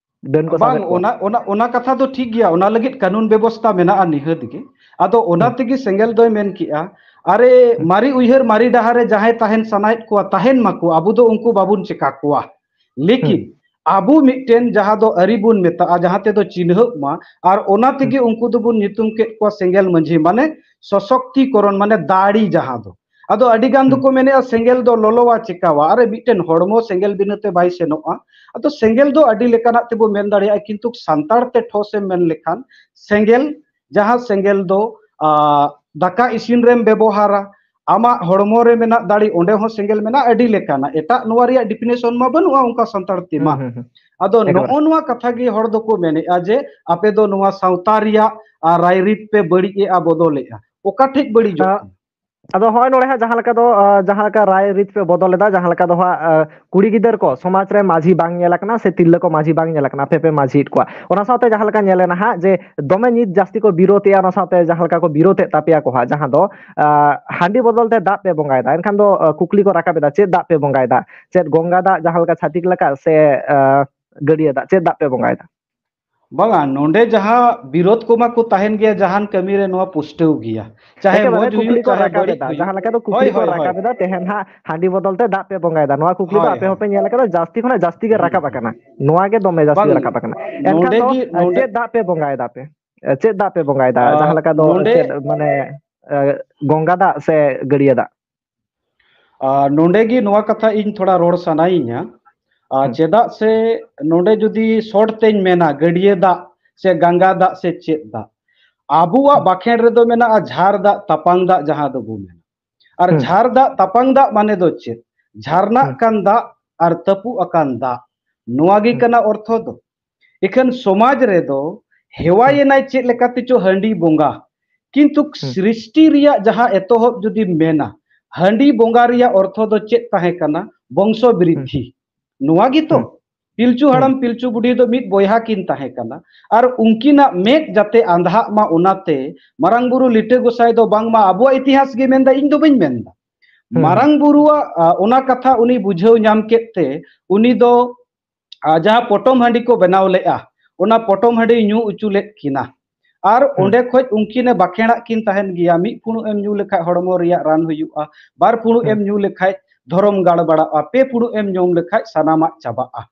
ᱰᱟᱹᱱ ᱠᱚ ᱵᱟᱝ, ᱥᱟᱵᱮᱫ ᱠᱚᱣᱟ᱾ ᱚᱱᱟ, ᱚᱱᱟ, ᱚᱱᱟ ᱠᱟᱛᱷᱟ ᱫᱚ ᱴᱷᱤᱠ ᱜᱮᱭᱟ, ᱚᱱᱟ ᱞᱟᱹᱜᱤᱫ ᱠᱟᱹᱱᱩᱱ ᱵᱮᱵᱚᱥᱛᱟ ᱢᱮᱱᱟᱜᱼᱟ ᱱᱤᱦᱟᱹᱛ ᱜᱮ᱾ ᱟᱫᱚ ᱚᱱᱟ ᱦᱩᱸ᱾ ᱛᱮᱜᱮ ᱥᱮᱸᱜᱮᱞ ᱫᱚᱭ ᱢᱮᱱ ᱠᱮᱜᱼᱟ, ᱟᱨᱮ, ᱦᱩᱸ᱾ ᱢᱟᱨᱮ ᱩᱭᱦᱟᱹᱨ, ᱢᱟᱨᱮ ᱰᱟᱦᱟᱨ ᱨᱮ ᱡᱟᱦᱟᱸᱭ ᱛᱟᱦᱮᱱ ᱥᱟᱱᱟᱭᱮᱫ ᱠᱚᱣᱟ, ᱛᱟᱦᱮᱱ ᱢᱟᱠᱚ, ᱟᱵᱚ ᱫᱚ ᱩᱱᱠᱩ ᱵᱟᱵᱚᱱ ᱪᱮᱠᱟ ᱠᱚᱣᱟ᱾ ᱞᱮᱠᱤᱱ ᱦᱩᱸ᱾ ᱟᱵᱚ ᱢᱤᱫᱴᱮᱱ ᱡᱟᱦᱟᱸ ᱫᱚ ᱟᱹᱨᱤ ᱵᱚᱱ ᱢᱮᱛᱟᱜᱼᱟ, ᱡᱟᱦᱟᱸ ᱛᱮᱫᱚ ᱪᱤᱱᱦᱟᱹᱜ ᱢᱟ, ᱟᱨ ᱚᱱᱟ ᱛᱮᱜᱮ ᱦᱩᱸ᱾ ᱩᱱᱠᱩ ᱫᱚᱵᱚᱱ ᱧᱩᱛᱩᱢ ᱠᱮᱫ ᱠᱚᱣᱟ ᱥᱮᱸᱜᱮᱞ ᱢᱟᱹᱡᱷᱤ, ᱢᱟᱱᱮ ᱥᱚᱥᱚᱠᱛᱤᱠᱚᱨᱚᱱ, ᱢᱟᱱᱮ ᱫᱟᱲᱮ ᱡᱟᱦᱟᱸ ᱫᱚ᱾ ᱟᱫᱚ ᱟᱹᱰᱤ ᱜᱟᱱ ᱦᱩᱸ᱾ ᱫᱚᱠᱚ ᱢᱮᱱᱮᱫᱼᱟ, ᱥᱮᱸᱜᱮᱞ ᱫᱚ ᱞᱚᱞᱚᱣᱟ ᱪᱮᱠᱟᱣᱟ? ᱟᱨᱮ, ᱢᱤᱫᱴᱮᱱ ᱦᱚᱲᱢᱚ ᱥᱮᱸᱜᱮᱞ ᱵᱤᱱᱟᱹ ᱛᱮ ᱵᱟᱭ ᱥᱮᱱᱚᱜᱼᱟ᱾ ᱟᱫᱚ ᱥᱮᱸᱜᱮᱞ ᱫᱚ ᱟᱹᱰᱤ ᱞᱮᱠᱟᱱᱟᱜ ᱛᱮᱵᱚ ᱢᱮᱱ ᱫᱟᱲᱮᱭᱟᱜᱼᱟ, ᱠᱤᱱᱛᱩ ᱥᱟᱱᱛᱟᱲ ᱛᱮ ᱴᱷᱚᱥ ᱮᱢ ᱢᱮᱱ ᱞᱮᱠᱷᱟᱱ, ᱥᱮᱸᱜᱮᱞ, ᱡᱟᱦᱟᱸ ᱥᱮᱸᱜᱮᱞ ᱫᱚ, ᱟ, ᱫᱟᱠᱟ ᱤᱥᱤᱱ ᱨᱮᱢ ᱵᱮᱵᱚᱦᱟᱨᱟ, ᱟᱢᱟᱜ ᱦᱚᱲᱢᱚ ᱨᱮ ᱢᱮᱱᱟᱜ ᱫᱟᱲᱮ, ᱚᱸᱰᱮ ᱦᱚᱸ ᱥᱮᱸᱜᱮᱞ ᱢᱮᱱᱟᱜᱼᱟ, ᱟᱹᱰᱤ ᱞᱮᱠᱟᱱᱟᱜ᱾ ᱮᱴᱟᱜ ᱱᱚᱣᱟ ᱨᱮᱭᱟᱜ definition ᱢᱟ ᱵᱟᱹᱱᱩᱜᱼᱟ ᱚᱱᱠᱟ ᱥᱟᱱᱛᱟᱲ ᱛᱮᱢᱟ᱾ ᱦᱩᱸ, ᱦᱩᱸ, ᱦᱩᱸ᱾ ᱟᱫᱚ ᱮᱠᱮᱵᱟᱨᱮ᱾ ᱱᱚᱜᱼᱚ ᱱᱚᱣᱟ ᱠᱟᱛᱷᱟ ᱜᱮ ᱦᱚᱲ ᱫᱚᱠᱚ ᱢᱮᱱᱮᱫᱼᱟ ᱡᱮ ᱟᱯᱮ ᱫᱚ ᱱᱚᱣᱟ ᱥᱟᱶᱛᱟ ᱨᱮᱭᱟᱜ, ᱟ, ᱨᱟᱭᱨᱤᱛ ᱯᱮ ᱵᱟᱹᱲᱤᱡ ᱮᱜᱼᱟ, ᱵᱚᱫᱚᱞᱮᱜᱼᱟ᱾ ᱚᱠᱟ ᱴᱷᱮᱡ ᱵᱟᱹᱲᱤᱡᱚᱜ ᱟ, ᱠᱟᱱᱟ? ᱟᱫᱚ ᱦᱚᱸᱜᱼᱚᱭ ᱱᱚᱰᱮ ᱦᱟᱸᱜ ᱡᱟᱦᱟᱸ ᱞᱮᱠᱟ ᱫᱚ, ᱟ, ᱡᱟᱦᱟᱸ ᱞᱮᱠᱟ ᱨᱟᱭ ᱨᱤᱛ ᱯᱮ ᱵᱚᱫᱚᱞ ᱮᱫᱟ, ᱡᱟᱦᱟᱸ ᱞᱮᱠᱟ ᱫᱚ ᱦᱟᱸᱜ, ᱟ, ᱠᱩᱲᱤ ᱜᱤᱫᱟᱹᱨ ᱠᱚ ᱥᱚᱢᱟᱡᱽ ᱨᱮ ᱢᱟᱹᱡᱷᱤ ᱵᱟᱝ ᱧᱮᱞ ᱟᱠᱟᱱᱟ ᱥᱮ ᱛᱤᱨᱞᱟᱹ ᱠᱚ ᱢᱟᱹᱡᱷᱤ ᱵᱟᱝ ᱧᱮᱞ ᱟᱠᱟᱱᱟ, ᱟᱯᱮ ᱯᱮ ᱢᱟᱹᱡᱷᱤᱭᱮᱫ ᱠᱚᱣᱟ᱾ ᱚᱱᱟ ᱥᱟᱶᱛᱮ ᱡᱟᱦᱟᱸ ᱞᱮᱠᱟ ᱧᱮᱞ ᱮᱱᱟ ᱦᱟᱸᱜ ᱡᱮ ᱫᱚᱢᱮ ᱱᱤᱛ ᱡᱟᱹᱥᱛᱤ ᱠᱚ ᱵᱤᱨᱳᱫ ᱮᱜᱼᱟ, ᱚᱱᱟ ᱥᱟᱶᱛᱮ ᱡᱟᱦᱟᱸ ᱞᱮᱠᱟ ᱠᱚ ᱵᱤᱨᱳᱫ ᱮᱫ ᱛᱟᱯᱮᱭᱟ ᱠᱚ ᱦᱟᱸᱜ, ᱡᱟᱦᱟᱸ ᱫᱚ, ᱟ, ᱦᱟᱺᱰᱤ ᱵᱚᱫᱚᱞ ᱛᱮ ᱫᱟᱜ ᱯᱮ ᱵᱚᱸᱜᱟᱭᱮᱫᱟ᱾ ᱮᱱᱠᱷᱟᱱ ᱫᱚ, ᱟ, ᱠᱩᱠᱞᱤ ᱠᱚ ᱨᱟᱠᱟᱵ ᱮᱫᱟ, ᱪᱮᱫ ᱫᱟᱜ ᱯᱮ ᱵᱚᱸᱜᱟᱭᱮᱫᱟ? ᱪᱮᱫ ᱜᱚᱝᱜᱟ ᱫᱟᱜ ᱡᱟᱦᱟᱸ ᱞᱮᱠᱟ ᱪᱷᱟᱹᱛᱤᱠ ᱞᱮᱠᱟ ᱥᱮ, ᱟ, ᱜᱟᱹᱰᱭᱟᱹ ᱫᱟᱜ? ᱪᱮᱫ ᱫᱟᱜ ᱯᱮ ᱵᱚᱸᱜᱟᱭᱮᱫᱟ? ᱵᱟᱝᱟ, ᱱᱚᱰᱮ ᱡᱟᱦᱟᱸ ᱵᱤᱨᱳᱫ ᱠᱚᱢᱟ ᱠᱚ ᱛᱟᱦᱮᱱ ᱜᱮᱭᱟ, ᱡᱟᱦᱟᱱ ᱠᱟᱹᱢᱤ ᱨᱮ ᱱᱚᱣᱟ ᱯᱩᱥᱴᱟᱹᱣ ᱜᱮᱭᱟ, ᱪᱟᱦᱮ ᱮᱠᱮᱵᱟᱨᱮ ᱢᱚᱡᱽ ᱠᱩᱠᱞᱤ ᱦᱩᱭᱩᱜ, ᱠᱚ ᱪᱟᱦᱮ ᱨᱟᱠᱟᱵ ᱵᱟᱹᱲᱤᱡ ᱮᱫᱟ, ᱦᱩᱭᱩᱜ᱾ ᱡᱟᱦᱟᱸ ᱞᱮᱠᱟ ᱫᱚ ᱠᱩᱠᱞᱤ ᱦᱳᱭ, ᱠᱚ ᱦᱳᱭ, ᱨᱟᱠᱟᱵ ᱦᱳᱭ᱾ ᱮᱫᱟ, ᱛᱮᱦᱮᱧ ᱦᱟᱸᱜ ᱦᱟᱺᱰᱤ ᱵᱚᱫᱚᱞ ᱛᱮ ᱫᱟᱜ ᱯᱮ ᱵᱚᱸᱜᱟᱭᱮᱫᱟ, ᱱᱚᱣᱟ ᱠᱩᱠᱞᱤ ᱫᱚ ᱦᱳᱭ, ᱟᱯᱮ ᱦᱳᱭ᱾ ᱦᱚᱸᱯᱮ ᱧᱮᱞ ᱟᱠᱟᱫᱟ, ᱡᱟᱹᱥᱛᱤ ᱠᱷᱚᱱᱟᱜ ᱡᱟᱹᱥᱛᱤ ᱜᱮ ᱦᱩᱸ, ᱨᱟᱠᱟᱵ ᱦᱩᱸ᱾ ᱟᱠᱟᱱᱟ᱾ ᱱᱚᱣᱟ ᱜᱮ ᱫᱚᱢᱮ ᱡᱟᱹᱥᱛᱤ ᱵᱟᱝ, ᱜᱮ ᱨᱟᱠᱟᱵ ᱟᱠᱟᱱᱟ᱾ ᱮᱱᱠᱷᱟᱱ ᱱᱚᱰᱮ ᱫᱚ, ᱜᱮ, ᱮ, ᱱᱚᱰᱮ ᱪᱮᱫ ᱫᱟᱜ ᱯᱮ ᱵᱚᱸᱜᱟᱭᱮᱫᱟ ᱟᱯᱮ? ᱮ, ᱪᱮᱫ ᱫᱟᱜ ᱯᱮ ᱵᱚᱸᱜᱟᱭᱮᱫᱟ? ᱟᱨ ᱡᱟᱦᱟᱸ ᱞᱮᱠᱟ ᱫᱚ ᱱᱚᱰᱮ ᱪᱮᱫ, ᱢᱟᱱᱮ, ᱮ, ᱜᱚᱝᱜᱟ ᱫᱟᱜ ᱥᱮ ᱜᱟᱹᱰᱭᱟᱹ ᱫᱟᱜ? ᱟᱨ ᱱᱚᱰᱮ ᱜᱮ ᱱᱚᱣᱟ ᱠᱟᱛᱷᱟ ᱤᱧ ᱛᱷᱚᱲᱟ ᱨᱚᱲ ᱥᱟᱱᱟᱭᱤᱧᱟ᱾ ᱟᱨ ᱦᱩᱸ᱾ ᱪᱮᱫᱟᱜ ᱥᱮ ᱱᱚᱰᱮ ᱡᱩᱫᱤ short ᱛᱮᱧ ᱢᱮᱱᱟ, ᱜᱟᱹᱰᱭᱟᱹ ᱫᱟᱜ ᱥᱮ ᱜᱟᱝᱜᱟ ᱫᱟᱜ ᱥᱮ ᱪᱮᱫ ᱫᱟᱜ, ᱟᱵᱚᱣᱟᱜ ᱦᱩᱸ᱾ ᱵᱟᱠᱷᱮᱬ ᱨᱮᱫᱚ ᱢᱮᱱᱟᱜᱼᱟ ᱡᱷᱟᱨ ᱫᱟᱜ, ᱛᱟᱯᱟᱝ ᱫᱟᱜ, ᱡᱟᱦᱟᱸ ᱫᱚᱵᱚ ᱢᱮᱱᱟ᱾ ᱟᱨ ᱦᱩᱸ᱾ ᱡᱷᱟᱨ ᱫᱟᱜ, ᱛᱟᱯᱟᱝ ᱫᱟᱜ ᱢᱟᱱᱮ ᱫᱚ ᱪᱮᱫ? ᱡᱷᱟᱨᱱᱟᱜ ᱦᱩᱸ᱾ ᱠᱟᱱ ᱫᱟᱜ ᱟᱨ ᱛᱟᱹᱯᱩᱜ ᱟᱠᱟᱱ ᱫᱟᱜ, ᱱᱚᱣᱟ ᱜᱮ ᱦᱩᱸ᱾ ᱠᱟᱱᱟ ᱚᱨᱛᱷᱚ ᱫᱚ᱾ ᱤᱠᱷᱟᱹᱱ ᱥᱚᱢᱟᱡᱽ ᱨᱮᱫᱚ ᱦᱮᱣᱟᱭᱮᱱᱟᱭ ᱪᱮᱫ ᱞᱮᱠᱟᱛᱮ ᱪᱚ ᱦᱟᱺᱰᱤ ᱵᱚᱸᱜᱟ, ᱠᱤᱱᱛᱩ ᱦᱩᱸ᱾ ᱥᱨᱤᱥᱴᱤ ᱨᱮᱭᱟᱜ ᱡᱟᱦᱟᱸ ᱮᱛᱚᱦᱚᱵ ᱡᱩᱫᱤᱢ ᱢᱮᱱᱟ, ᱦᱟᱺᱰᱤ ᱵᱚᱸᱜᱟ ᱨᱮᱭᱟᱜ ᱚᱨᱛᱷᱚ ᱫᱚ ᱪᱮᱫ ᱛᱟᱦᱮᱸ ᱠᱟᱱᱟ? ᱵᱚᱝᱥᱚ ᱦᱩᱸ᱾ ᱵᱨᱤᱫᱽᱫᱷᱤ᱾ ᱱᱚᱣᱟ ᱜᱮᱛᱚ? ᱦᱩᱸ᱾ ᱯᱤᱞᱪᱩ ᱦᱩᱸ᱾ ᱦᱟᱲᱟᱢ ᱯᱤᱞᱪᱩ ᱵᱩᱰᱷᱤ ᱫᱚ ᱢᱤᱫ ᱵᱚᱭᱦᱟ ᱠᱤᱱ ᱛᱟᱦᱮᱸ ᱠᱟᱱᱟ, ᱟᱨ ᱩᱱᱠᱤᱱᱟᱜ ᱢᱮᱫ ᱡᱟᱛᱮ ᱟᱸᱫᱷᱟᱜ ᱢᱟ, ᱚᱱᱟᱛᱮ ᱢᱟᱨᱟᱝ ᱵᱩᱨᱩ ᱞᱤᱴᱟᱹ ᱜᱚᱸᱥᱟᱭ ᱫᱚ ᱵᱟᱝᱢᱟ ᱟᱵᱚᱣᱟᱜ ᱤᱛᱤᱦᱟᱥ ᱜᱮ ᱢᱮᱱᱫᱟ, ᱤᱧ ᱫᱚ ᱵᱟᱹᱧ ᱢᱮᱱᱫᱟ᱾ ᱦᱩᱸ᱾ ᱢᱟᱨᱟᱝ ᱵᱩᱨᱩᱣᱟᱜ, ᱟ, ᱚᱱᱟ ᱠᱟᱛᱷᱟ ᱩᱱᱤ ᱵᱩᱡᱷᱟᱹᱣ ᱧᱟᱢ ᱠᱮᱫ ᱛᱮ, ᱩᱱᱤ ᱫᱚ, ᱟ, ᱡᱟᱦᱟᱸ ᱯᱚᱴᱚᱢ ᱦᱟᱺᱰᱤ ᱠᱚ ᱵᱮᱱᱟᱣ ᱞᱮᱫᱼᱟ, ᱚᱱᱟ ᱯᱚᱴᱚᱢ ᱦᱟᱺᱰᱤ ᱧᱩ ᱚᱪᱚ ᱞᱮᱫ ᱠᱤᱱᱟ᱾ ᱟᱨ ᱦᱩᱸ᱾ ᱚᱸᱰᱮ ᱠᱷᱚᱡ ᱩᱱᱠᱤᱱᱮ ᱵᱟᱠᱷᱮᱲᱟᱜ ᱠᱤᱱ ᱛᱟᱦᱮᱱ ᱜᱮᱭᱟ, ᱢᱤᱫ ᱯᱷᱩᱲᱩᱜ ᱮᱢ ᱧᱩ ᱞᱮᱠᱷᱟᱡ ᱦᱚᱲᱢᱚ ᱨᱮᱭᱟᱜ ᱨᱟᱱ ᱦᱩᱭᱩᱜᱼᱟ, ᱵᱟᱨ ᱯᱷᱩᱲᱩᱜ ᱦᱩᱸ᱾ ᱮᱢ ᱧᱩ ᱞᱮᱠᱷᱟᱡ ᱫᱷᱚᱨᱚᱢ ᱜᱟᱲ ᱵᱟᱲᱟᱜᱼᱟ, ᱯᱮ ᱯᱷᱩᱲᱩᱜ ᱮᱢ ᱧᱩ ᱞᱮᱠᱷᱟᱡ ᱥᱟᱱᱟᱢᱟᱜ ᱪᱟᱵᱟᱜᱼᱟ᱾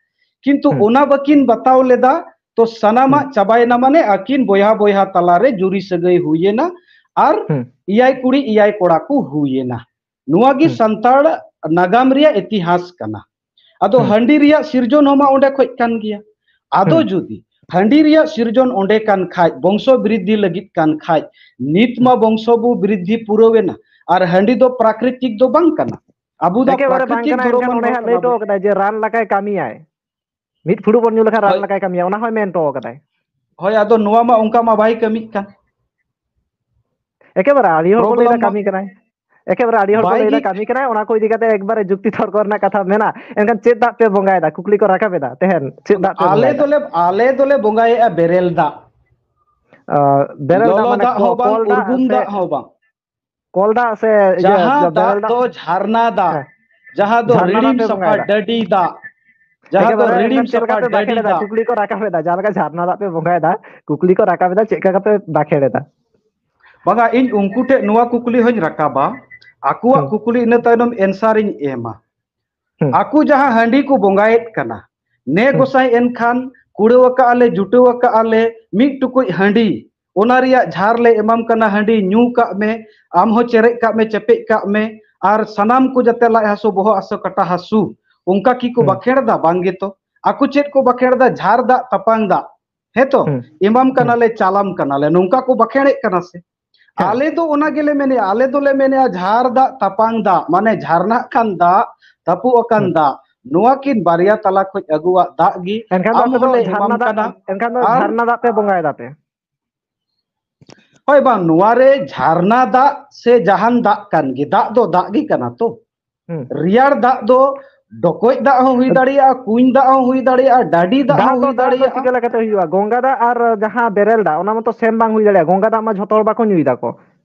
ᱠᱤᱱᱛᱩ ᱦᱩᱸ᱾ ᱚᱱᱟ ᱵᱟᱹᱠᱤᱱ ᱵᱟᱛᱟᱣ ᱞᱮᱫᱟ, ᱛᱚ ᱥᱟᱱᱟᱢᱟᱜ ᱦᱩᱸ᱾ ᱪᱟᱵᱟᱭᱮᱱᱟ, ᱢᱟᱱᱮ ᱟᱹᱠᱤᱱ ᱵᱚᱭᱦᱟ ᱵᱚᱭᱦᱟ ᱛᱟᱞᱟᱨᱮ ᱡᱩᱨᱤ ᱥᱟᱹᱜᱟᱹᱭ ᱦᱩᱭᱮᱱᱟ, ᱟᱨ ᱦᱩᱸ᱾ ᱮᱭᱟᱭ ᱠᱩᱲᱤ ᱮᱭᱟᱭ ᱠᱚᱲᱟ ᱠᱚ ᱦᱩᱭᱮᱱᱟ᱾ ᱱᱚᱣᱟ ᱜᱮ ᱦᱩᱸ᱾ ᱥᱟᱱᱛᱟᱲ ᱱᱟᱜᱟᱢ ᱨᱮᱭᱟᱜ ᱤᱛᱤᱦᱟᱥ ᱠᱟᱱᱟ᱾ ᱟᱫᱚ ᱦᱩᱸ᱾ ᱦᱟᱺᱰᱤ ᱨᱮᱭᱟᱜ ᱥᱤᱨᱡᱚᱱ ᱦᱚᱸ ᱢᱟ ᱚᱸᱰᱮ ᱠᱷᱚᱡ ᱠᱟᱱ ᱜᱮᱭᱟ᱾ ᱟᱫᱚ ᱦᱩᱸ᱾ ᱡᱩᱫᱤ ᱦᱟᱺᱰᱤ ᱨᱮᱭᱟᱜ ᱥᱤᱨᱡᱚᱱ ᱚᱸᱰᱮ ᱠᱟᱱ ᱠᱷᱟᱡ, ᱵᱚᱝᱥᱚ ᱵᱨᱤᱫᱽᱫᱷᱤ ᱞᱟᱹᱜᱤᱫ ᱠᱟᱱ ᱠᱷᱟᱡ, ᱱᱤᱛ ᱢᱟ ᱦᱩᱸ᱾ ᱵᱚᱝᱥᱚ ᱵᱚ ᱵᱨᱤᱫᱽᱫᱷᱤ ᱯᱩᱨᱟᱹᱣ ᱮᱱᱟ, ᱟᱨ ᱦᱟᱺᱰᱤ ᱫᱚ ᱯᱨᱟᱠᱨᱤᱛᱤᱠ ᱫᱚ ᱵᱟᱝ ᱠᱟᱱᱟ᱾ ᱟᱵᱚ ᱫᱚ ᱮᱠᱮᱵᱟᱨᱮ ᱵᱟᱝ ᱯᱨᱟᱠᱨᱤᱛᱤᱠ ᱠᱟᱱᱟ, ᱫᱷᱚᱨᱚᱢ ᱮᱱᱠᱷᱟᱱ ᱚᱸᱰᱮ ᱦᱚᱲ ᱦᱟᱸᱜ ᱞᱟᱹᱭ ᱠᱟᱱᱟ ᱦᱚᱴᱚ ᱵᱚᱱ᱾ ᱠᱟᱫᱟᱭ ᱡᱮ ᱨᱟᱱ ᱞᱮᱠᱟᱭ ᱠᱟᱹᱢᱤᱭᱟᱭ, ᱢᱤᱫ ᱯᱷᱩᱲᱩᱜ ᱵᱚᱱ ᱧᱩ ᱞᱮᱠᱷᱟᱱ ᱨᱟᱱ ᱦᱳᱭ᱾ ᱞᱮᱠᱟᱭ ᱠᱟᱹᱢᱤᱭᱟ, ᱚᱱᱟ ᱦᱚᱸᱭ ᱢᱮᱱ ᱦᱚᱴᱚ ᱠᱟᱫᱟᱭ᱾ ᱦᱳᱭ, ᱟᱫᱚ ᱱᱚᱣᱟ ᱢᱟ ᱚᱱᱠᱟ ᱢᱟ ᱵᱟᱭ ᱠᱟᱹᱢᱤᱜ ᱠᱟᱱ᱾ ᱮᱠᱮᱵᱟᱨᱮ ᱟᱹᱰᱤ ᱦᱚᱲ ᱠᱚ ᱞᱟᱹᱭᱫᱟ ᱯᱨᱚᱵᱞᱮᱢ ᱢᱟ ᱠᱟᱹᱢᱤ ᱠᱟᱱᱟᱭ, ᱮᱠᱮᱵᱟᱨᱮ ᱟᱹᱰᱤ ᱦᱚᱲ ᱠᱚ ᱵᱟᱭ ᱞᱟᱹᱭᱫᱟ ᱜᱮ ᱠᱟᱹᱢᱤ ᱠᱟᱱᱟᱭ, ᱚᱱᱟ ᱠᱚ ᱤᱫᱤ ᱠᱟᱛᱮ ᱮᱠᱵᱟᱨᱮ ᱡᱩᱠᱛᱤ ᱛᱚᱨᱠᱚ ᱨᱮᱱᱟᱜ ᱠᱟᱛᱷᱟ ᱢᱮᱱᱟᱜᱼᱟ᱾ ᱮᱱᱠᱷᱟᱱ ᱪᱮᱫ ᱫᱟᱜ ᱯᱮ ᱵᱚᱸᱜᱟᱭᱮᱫᱟ? ᱠᱩᱠᱞᱤ ᱠᱚ ᱨᱟᱠᱟᱵ ᱮᱫᱟ᱾ ᱛᱮᱦᱮᱱ ᱪᱮᱫ ᱫᱟᱜ ᱯᱮ ᱟᱞᱮ ᱵᱚᱸᱜᱟᱭᱮᱫᱟ? ᱫᱚᱞᱮ, ᱟᱞᱮ ᱫᱚᱞᱮ ᱵᱚᱸᱜᱟᱭᱮᱫᱼᱟ ᱵᱮᱨᱮᱞ ᱫᱟᱜ᱾ ᱟᱸ, ᱵᱮᱨᱮᱞ ᱫᱟᱜ ᱞᱚᱞᱚ ᱢᱟᱱᱮ ᱫᱟᱜ ᱠᱚ-, ᱦᱚᱸ ᱵᱟᱝ, ᱠᱚᱞ ᱫᱟᱜ ᱩᱨᱜᱩᱢ ᱥᱮ ᱫᱟᱜ ᱦᱚᱸ ᱵᱟᱝ᱾ ᱠᱚᱞ ᱫᱟᱜ ᱥᱮ ᱤᱭᱟᱹ, ᱡᱟᱦᱟᱸ ᱵᱮᱨᱮᱞ ᱫᱟᱜ ᱫᱟᱜ? ᱫᱚ ᱡᱷᱟᱨᱱᱟ ᱫᱟᱜ, ᱦᱮᱸ᱾ ᱡᱟᱦᱟᱸ ᱫᱚ ᱡᱷᱟᱨᱱᱟ ᱫᱟᱜ ᱨᱤᱲᱤᱢ ᱯᱮ ᱥᱟᱯᱷᱟ ᱵᱚᱸᱜᱟᱭᱮᱫᱟ? ᱰᱟᱹᱰᱤ ᱫᱟᱜ, ᱡᱟᱦᱟᱸ ᱫᱚ ᱮᱠᱮᱵᱟᱨᱮ ᱨᱤᱲᱤᱢ ᱮᱱᱠᱷᱟᱱ ᱪᱮᱫ ᱞᱮᱠᱟ ᱥᱟᱯᱷᱟ ᱯᱮ ᱵᱟᱠᱷᱮᱲ ᱰᱟᱹᱰᱤ ᱮᱫᱟ? ᱫᱟᱜ᱾ ᱠᱩᱠᱞᱤ ᱠᱚ ᱨᱟᱠᱟᱵ ᱮᱫᱟ, ᱡᱟᱦᱟᱸ ᱞᱮᱠᱟ ᱡᱷᱟᱨᱱᱟ ᱫᱟᱜ ᱯᱮ ᱵᱚᱸᱜᱟᱭᱮᱫᱟ, ᱠᱩᱠᱞᱤ ᱠᱚ ᱨᱟᱠᱟᱵ ᱮᱫᱟ, ᱪᱮᱫ ᱞᱮᱠᱟ ᱠᱟᱛᱮ ᱯᱮ ᱵᱟᱠᱷᱮᱲ ᱮᱫᱟ? ᱵᱟᱝᱟ, ᱤᱧ ᱩᱱᱠᱩ ᱴᱷᱮᱱ ᱱᱚᱣᱟ ᱠᱩᱠᱞᱤ ᱦᱚᱧ ᱨᱟᱠᱟᱵᱟ, ᱟᱠᱚᱣᱟᱜ ᱦᱩᱸ᱾ ᱠᱩᱠᱞᱤ ᱤᱱᱟᱹ ᱛᱟᱭᱱᱚᱢ answer ᱤᱧ ᱮᱢᱟ᱾ ᱦᱩᱸ᱾ ᱟᱠᱚ ᱡᱟᱦᱟᱸ ᱦᱟᱺᱰᱤ ᱠᱚ ᱵᱚᱸᱜᱟᱭᱮᱫ ᱠᱟᱱᱟ, ᱱᱮ ᱦᱩᱸ᱾ ᱜᱚᱸᱥᱟᱭ ᱮᱱᱠᱷᱟᱱ ᱠᱩᱲᱟᱹᱣ ᱟᱠᱟᱫᱼᱟ ᱞᱮ, ᱡᱩᱴᱟᱹᱣ ᱟᱠᱟᱫᱼᱟ ᱞᱮ ᱢᱤᱫ ᱴᱩᱠᱩᱡ ᱦᱟᱺᱰᱤ, ᱚᱱᱟ ᱨᱮᱭᱟᱜ ᱡᱷᱟᱨ ᱞᱮ ᱮᱢᱟᱢ ᱠᱟᱱᱟ, ᱦᱟᱺᱰᱤ ᱧᱩ ᱠᱟᱜ ᱢᱮ, ᱟᱢ ᱦᱚᱸ ᱪᱮᱨᱮᱡ ᱠᱟᱜ ᱢᱮ, ᱪᱮᱯᱮᱡ ᱠᱟᱜ ᱢᱮ, ᱟᱨ ᱥᱟᱱᱟᱢ ᱠᱚ ᱡᱟᱛᱮ ᱞᱟᱡ ᱦᱟᱹᱥᱩ, ᱵᱚᱦᱚᱜ ᱦᱟᱹᱥᱩ, ᱠᱟᱴᱟ ᱦᱟᱹᱥᱩ, ᱚᱱᱠᱟ ᱠᱤ ᱠᱚ ᱦᱩᱸ᱾ ᱵᱟᱠᱷᱮᱲ ᱮᱫᱟ? ᱵᱟᱝ ᱜᱮᱛᱚ᱾ ᱟᱠᱚ ᱪᱮᱫ ᱠᱚ ᱵᱟᱠᱷᱮᱲ ᱮᱫᱟ? ᱡᱷᱟᱨ ᱫᱟᱜ ᱛᱟᱯᱟᱝ ᱫᱟᱜ, ᱦᱮᱸ ᱛᱚ? ᱦᱩᱸ᱾ ᱮᱢᱟᱢ ᱦᱩᱸ᱾ ᱠᱟᱱᱟᱞᱮ, ᱪᱟᱞᱟᱢ ᱠᱟᱱᱟᱞᱮ, ᱱᱚᱝᱠᱟ ᱠᱚ ᱵᱟᱠᱷᱮᱲᱮᱫ ᱠᱟᱱᱟ ᱥᱮ? ᱦᱮᱸ᱾ ᱟᱞᱮ ᱫᱚ ᱚᱱᱟ ᱜᱮᱞᱮ ᱢᱮᱱᱮᱜᱼᱟ, ᱟᱞᱮ ᱫᱚᱞᱮ ᱢᱮᱱᱮᱜᱼᱟ ᱡᱷᱟᱨ ᱫᱟᱜ ᱛᱟᱯᱟᱝ ᱫᱟᱜ, ᱢᱟᱱᱮ ᱡᱷᱟᱨᱱᱟᱜ ᱠᱟᱱ ᱫᱟᱜ, ᱛᱟᱹᱯᱩᱜ ᱟᱠᱟᱱ ᱦᱩᱸ᱾ ᱫᱟᱜ, ᱱᱚᱣᱟ ᱠᱤᱱ ᱵᱟᱨᱭᱟ ᱛᱟᱞᱟ ᱠᱷᱚᱱ ᱟᱹᱜᱩᱣᱟᱜ ᱫᱟᱜ ᱜᱮ ᱮᱱᱠᱷᱟᱱ ᱫᱚ ᱟᱢ ᱟᱯᱮ ᱫᱚ ᱦᱚᱸᱞᱮ ᱮᱢᱟᱢ ᱡᱷᱟᱨᱱᱟ ᱫᱟᱜ, ᱠᱟᱱᱟ᱾ ᱮᱱᱠᱷᱟᱱ ᱫᱚ ᱟᱢ ᱡᱷᱟᱨᱱᱟ ᱫᱟᱜ ᱯᱮ ᱵᱚᱸᱜᱟᱭ ᱫᱟᱯᱮ᱾ ᱦᱳᱭ ᱵᱟᱝ, ᱱᱚᱣᱟ ᱨᱮ ᱡᱷᱟᱨᱱᱟ ᱫᱟᱜ ᱥᱮ ᱡᱟᱦᱟᱱ ᱫᱟᱜ ᱠᱟᱱ ᱜᱮ, ᱫᱟᱜ ᱫᱚ ᱫᱟᱜ ᱜᱮ ᱠᱟᱱᱟ ᱛᱚ᱾ ᱦᱩᱸ᱾ ᱨᱮᱭᱟᱲ ᱫᱟᱜ ᱫᱚ ᱰᱚᱠᱚᱡ ᱫᱟᱜ ᱦᱚᱸ ᱦᱩᱭ ᱫᱟᱲᱮᱭᱟᱜᱼᱟ, ᱠᱩᱧ ᱫᱟᱜ ᱦᱚᱸ ᱦᱩᱭ ᱫᱟᱲᱮᱭᱟᱜᱼᱟ, ᱰᱟᱹᱰᱤ ᱫᱟᱜ ᱫᱟᱜ ᱦᱚᱸ ᱫᱚ, ᱦᱩᱭ ᱫᱟᱜ ᱫᱚ ᱫᱟᱲᱮᱭᱟᱜᱼᱟ᱾ ᱪᱤᱠᱟᱹ ᱞᱮᱠᱟᱛᱮ ᱦᱩᱭᱩᱜᱼᱟ? ᱜᱚᱝᱜᱟ ᱫᱟᱜ ᱟᱨ ᱡᱟᱦᱟᱸ ᱵᱮᱨᱮᱞ ᱫᱟᱜ, ᱚᱱᱟ ᱢᱟᱛᱚ ᱥᱮᱢ ᱵᱟᱝ ᱦᱩᱭ ᱫᱟᱲᱮᱭᱟᱜᱼᱟ᱾ ᱜᱚᱝᱜᱟ ᱫᱟᱜ ᱢᱟ ᱡᱷᱚᱛᱚ ᱦᱚᱲ ᱵᱟᱠᱚ ᱧᱩᱭ ᱫᱟᱠᱚ᱾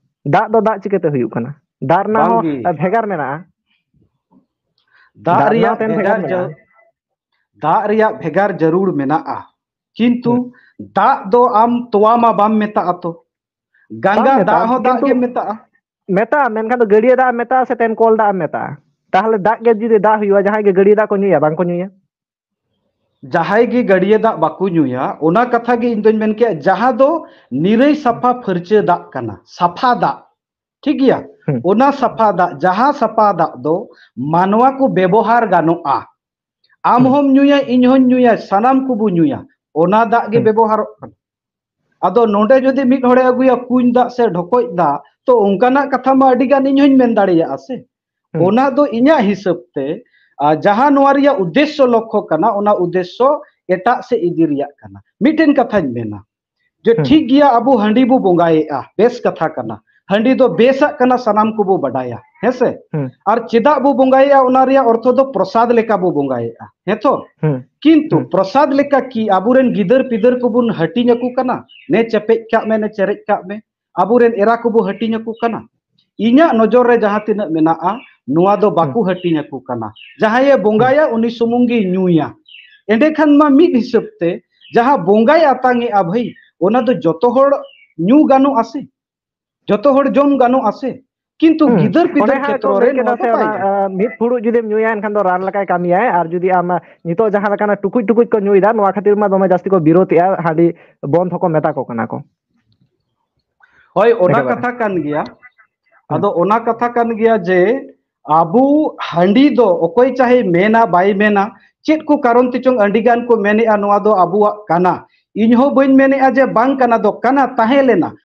ᱫᱟᱜ ᱫᱚ ᱫᱟᱜ ᱪᱤᱠᱟᱹᱛᱮ ᱦᱩᱭᱩᱜ ᱠᱟᱱᱟ? ᱫᱟᱜ ᱨᱮᱱᱟᱜ ᱦᱚᱸ ᱵᱟᱝᱜᱮ᱾ ᱵᱷᱮᱜᱟᱨ ᱢᱮᱱᱟᱜᱼᱟ᱾ ᱫᱟᱜ ᱫᱟᱜ ᱨᱮᱭᱟᱜ ᱨᱮᱱᱟᱜ ᱛᱮᱱ ᱵᱷᱮᱜᱟᱨ ᱵᱷᱮᱜᱟᱨ ᱡᱟᱹ-, ᱢᱮᱱᱟᱜᱼᱟ᱾ ᱫᱟᱜ ᱨᱮᱭᱟᱜ ᱵᱷᱮᱜᱟᱨ ᱡᱟᱹᱨᱩᱲ ᱢᱮᱱᱟᱜᱼᱟ, ᱠᱤᱱᱛᱩ ᱦᱩᱸ᱾ ᱫᱟᱜ ᱫᱚ ᱟᱢ ᱛᱚᱣᱟ ᱢᱟ ᱵᱟᱢ ᱢᱮᱛᱟᱜᱼᱟ ᱛᱚ᱾ ᱵᱟᱢ ᱜᱟᱝᱜᱟ ᱫᱟᱜ ᱢᱮᱛᱟᱜᱼᱟ, ᱦᱚᱸ ᱫᱟᱜ ᱠᱤᱱᱛᱩ ᱜᱮᱢ ᱢᱮᱛᱟᱜᱼᱟ᱾ ᱢᱮᱛᱟᱜᱼᱟ, ᱢᱮᱱᱠᱷᱟᱱ ᱫᱚ ᱜᱟᱹᱰᱭᱟᱹ ᱫᱟᱜ ᱮᱢ ᱢᱮᱛᱟᱜᱼᱟ ᱥᱮ ᱛᱮᱱ ᱠᱚᱞ ᱫᱟᱜ ᱮᱢ ᱢᱮᱛᱟᱜᱼᱟ? ᱛᱟᱦᱚᱞᱮ ᱫᱟᱜ ᱜᱮ ᱡᱩᱫᱤ ᱫᱟᱜ ᱦᱩᱭᱩᱜᱼᱟ, ᱡᱟᱦᱟᱸᱭ ᱜᱮ ᱜᱟᱹᱰᱭᱟᱹ ᱫᱟᱜ ᱠᱚ ᱧᱩᱭᱟ, ᱵᱟᱝ ᱠᱚ ᱧᱩᱭᱟ? ᱡᱟᱦᱟᱸᱭ ᱜᱮ ᱜᱟᱹᱰᱭᱟᱹ ᱫᱟᱜ ᱵᱟᱠᱚ ᱧᱩᱭᱟ, ᱚᱱᱟ ᱠᱟᱛᱷᱟ ᱜᱮ ᱤᱧ ᱫᱚᱧ ᱢᱮᱱ ᱠᱮᱜᱼᱟ, ᱡᱟᱦᱟᱸ ᱫᱚ ᱱᱤᱨᱟᱹᱭ ᱥᱟᱯᱷᱟ ᱯᱷᱟᱹᱨᱪᱟᱹ ᱫᱟᱜ ᱠᱟᱱᱟ, ᱥᱟᱯᱷᱟ ᱫᱟᱜ, ᱴᱷᱤᱠ ᱜᱮᱭᱟ? ᱦᱩᱸ᱾ ᱚᱱᱟ ᱥᱟᱯᱷᱟ ᱫᱟᱜ, ᱡᱟᱦᱟᱸ ᱥᱟᱯᱷᱟ ᱫᱟᱜ ᱫᱚ ᱢᱟᱱᱣᱟ ᱠᱚ ᱵᱮᱵᱚᱦᱟᱨ ᱜᱟᱱᱚᱜᱼᱟ, ᱟᱢ ᱦᱩᱸ᱾ ᱦᱚᱸᱢ ᱧᱩᱭᱟ, ᱤᱧ ᱦᱚᱸᱧ ᱧᱩᱭᱟ, ᱥᱟᱱᱟᱢ ᱠᱚᱵᱚ ᱧᱩᱭᱟ, ᱚᱱᱟ ᱫᱟᱜ ᱜᱮ ᱦᱩᱸ᱾ ᱵᱮᱵᱚᱦᱟᱨᱚᱜ ᱠᱟᱱᱟ᱾ ᱟᱫᱚ ᱱᱚᱰᱮ ᱡᱩᱫᱤ ᱢᱤᱫ ᱦᱚᱲᱮ ᱟᱹᱜᱩᱭᱟ ᱠᱩᱧ ᱫᱟᱜ ᱥᱮ ᱰᱷᱚᱠᱚᱡ ᱫᱟᱜ, ᱛᱚ ᱚᱱᱠᱟᱱᱟᱜ ᱠᱟᱛᱷᱟ ᱢᱟ ᱟᱹᱰᱤ ᱜᱟᱱ ᱤᱧ ᱦᱚᱸᱧ ᱢᱮᱱ ᱫᱟᱲᱮᱭᱟᱜᱼᱟ ᱥᱮ᱾ ᱦᱩᱸ᱾ ᱚᱱᱟ ᱫᱚ ᱤᱧᱟᱹᱜ ᱦᱤᱥᱟᱹᱵ ᱛᱮ, ᱟᱨ ᱡᱟᱦᱟᱸ ᱱᱚᱣᱟ ᱨᱮᱭᱟᱜ ᱩᱫᱽᱫᱮᱥᱥᱚ ᱞᱚᱠᱠᱷᱚ ᱠᱟᱱᱟ, ᱚᱱᱟ ᱩᱫᱽᱫᱮᱥᱥᱚ ᱮᱴᱟᱜ ᱥᱮᱫ ᱤᱫᱤ ᱨᱮᱭᱟᱜ ᱠᱟᱱᱟ᱾ ᱢᱤᱫᱴᱮᱱ ᱠᱟᱛᱷᱟᱧ ᱢᱮᱱᱟ, ᱡᱮ ᱦᱩᱸ᱾ ᱴᱷᱤᱠ ᱜᱮᱭᱟ, ᱟᱵᱚ ᱦᱟᱺᱰᱤ ᱵᱚ ᱵᱚᱸᱜᱟᱭᱮᱫᱼᱟ, ᱵᱮᱥ ᱠᱟᱛᱷᱟ ᱠᱟᱱᱟ, ᱦᱟᱺᱰᱤ ᱫᱚ ᱵᱮᱥᱟᱜ ᱠᱟᱱᱟ, ᱥᱟᱱᱟᱢ ᱠᱚᱵᱚ ᱵᱟᱰᱟᱭᱟ, ᱦᱮᱸ ᱥᱮ? ᱦᱩᱸ᱾ ᱟᱨ ᱪᱮᱫᱟᱜ ᱵᱚ ᱵᱚᱸᱜᱟᱭᱮᱫᱼᱟ, ᱚᱱᱟ ᱨᱮᱭᱟᱜ ᱚᱨᱛᱷᱚ ᱫᱚ ᱯᱨᱚᱥᱟᱫ ᱞᱮᱠᱟ ᱵᱚ ᱵᱚᱸᱜᱟᱭᱮᱫᱼᱟ, ᱦᱮᱸ ᱛᱚ? ᱦᱩᱸ᱾ ᱠᱤᱱᱛᱩ ᱦᱩᱸ᱾ ᱯᱨᱚᱥᱟᱫ ᱞᱮᱠᱟ ᱠᱤ ᱟᱵᱚᱨᱮᱱ ᱜᱤᱫᱟᱹᱨ ᱯᱤᱫᱟᱹᱨ ᱠᱚᱵᱚᱱ ᱦᱟᱹᱴᱤᱧ ᱟᱠᱚ ᱠᱟᱱᱟ? ᱱᱮ ᱪᱮᱯᱮᱡ ᱠᱟᱜ ᱢᱮ, ᱱᱮ ᱪᱮᱨᱮᱡ ᱠᱟᱜ ᱢᱮ, ᱟᱵᱚᱨᱮᱱ ᱮᱨᱟ ᱠᱚᱵᱚ ᱦᱟᱹᱴᱤᱧ ᱟᱠᱚ ᱠᱟᱱᱟ? ᱤᱧᱟᱹᱜ ᱱᱚᱡᱚᱨ ᱨᱮ ᱡᱟᱦᱟᱸ ᱛᱤᱱᱟᱹᱜ ᱢᱮᱱᱟᱜᱼᱟ, ᱱᱚᱣᱟ ᱫᱚ ᱵᱟᱠᱚ ᱦᱟᱹᱴᱤᱧ ᱟᱠᱚ ᱠᱟᱱᱟ᱾ ᱡᱟᱦᱟᱸᱭᱮ ᱵᱚᱸᱜᱟᱭᱟ, ᱩᱱᱤ ᱥᱩᱢᱩᱝ ᱜᱮᱭ ᱧᱩᱭᱟ᱾ ᱮᱸᱰᱮᱠᱷᱟᱱ ᱢᱟ ᱢᱤᱫ ᱦᱤᱥᱟᱹᱵ ᱛᱮ ᱡᱟᱦᱟᱸ ᱵᱚᱸᱜᱟᱭ ᱟᱛᱟᱝ ᱮᱜᱼᱟ ᱵᱷᱟᱹᱭ, ᱚᱱᱟ ᱫᱚ ᱡᱚᱛᱚ ᱦᱚᱲ ᱧᱩ ᱜᱟᱱᱚᱜᱼᱟ ᱥᱮ, ᱡᱚᱛᱚ ᱦᱚᱲ ᱡᱚᱢ ᱜᱟᱱᱚᱜᱼᱟ ᱥᱮ, ᱠᱤᱱᱛᱩ ᱦᱩᱸ᱾ ᱜᱤᱫᱟᱹᱨ ᱯᱤᱫᱟᱹᱨ ᱚᱱᱮ ᱦᱟᱸᱜ ᱠᱷᱮᱛᱨᱚ ᱠᱚ ᱨᱮ ᱞᱟᱹᱭ ᱠᱮᱫᱟ ᱱᱚᱣᱟ ᱫᱚ ᱥᱮ, ᱵᱟᱭ ᱚᱱᱟ, ᱜᱟᱱᱚᱜᱼᱟ᱾ ᱟ, ᱢᱤᱫ ᱯᱷᱩᱲᱩᱜ ᱡᱩᱫᱤᱢ ᱧᱩᱭᱟ, ᱮᱱᱠᱷᱟᱱ ᱫᱚ ᱨᱟᱱ ᱞᱮᱠᱟᱭ ᱠᱟᱹᱢᱤᱭᱟᱭ, ᱟᱨ ᱡᱩᱫᱤ ᱟᱢ, ᱟ, ᱱᱤᱛᱚᱜ ᱡᱟᱦᱟᱸ ᱞᱮᱠᱟᱱᱟᱜ ᱴᱩᱠᱩᱡ ᱴᱩᱠᱩᱡ ᱠᱚ ᱧᱩᱭᱮᱫᱟ, ᱱᱚᱣᱟ ᱠᱷᱟᱹᱛᱤᱨ ᱢᱟ ᱫᱚᱢᱮ ᱡᱟᱹᱥᱛᱤ ᱠᱚ ᱵᱤᱨᱳᱫᱮᱜᱼᱟ, ᱦᱟᱺᱰᱤ ᱵᱚᱱᱫᱷ ᱦᱚᱸᱠᱚ ᱢᱮᱛᱟ ᱠᱚ ᱠᱟᱱᱟ ᱠᱚ᱾ ᱦᱳᱭ, ᱚᱱᱟ ᱮᱠᱮᱵᱟᱨᱮ᱾ ᱠᱟᱛᱷᱟ ᱠᱟᱱ ᱜᱮᱭᱟ᱾ ᱦᱩᱸ᱾ ᱟᱫᱚ ᱚᱱᱟ ᱠᱟᱛᱷᱟ ᱠᱟᱱ ᱜᱮᱭᱟ ᱡᱮ ᱟᱵᱚ ᱦᱟᱺᱰᱤ ᱫᱚ ᱚᱠᱚᱭ ᱪᱟᱦᱮ ᱢᱮᱱᱟ ᱵᱟᱭ ᱢᱮᱱᱟ, ᱪᱮᱫ ᱠᱚ ᱠᱟᱨᱚᱱ ᱛᱮᱪᱚᱝ ᱟᱹᱰᱤ ᱜᱟᱱ ᱠᱚ ᱢᱮᱱᱮᱜᱼᱟ ᱱᱚᱣᱟ ᱫᱚ ᱟᱵᱚᱣᱟᱜ ᱠᱟᱱᱟ᱾ ᱤᱧ ᱦᱚᱸ ᱵᱟᱹᱧ ᱢᱮᱱᱮᱜᱼᱟ ᱡᱮ ᱵᱟᱝ ᱠᱟᱱᱟ, ᱫᱚ ᱠᱟᱱᱟ, ᱛᱟᱦᱮᱸ ᱞᱮᱱᱟ᱾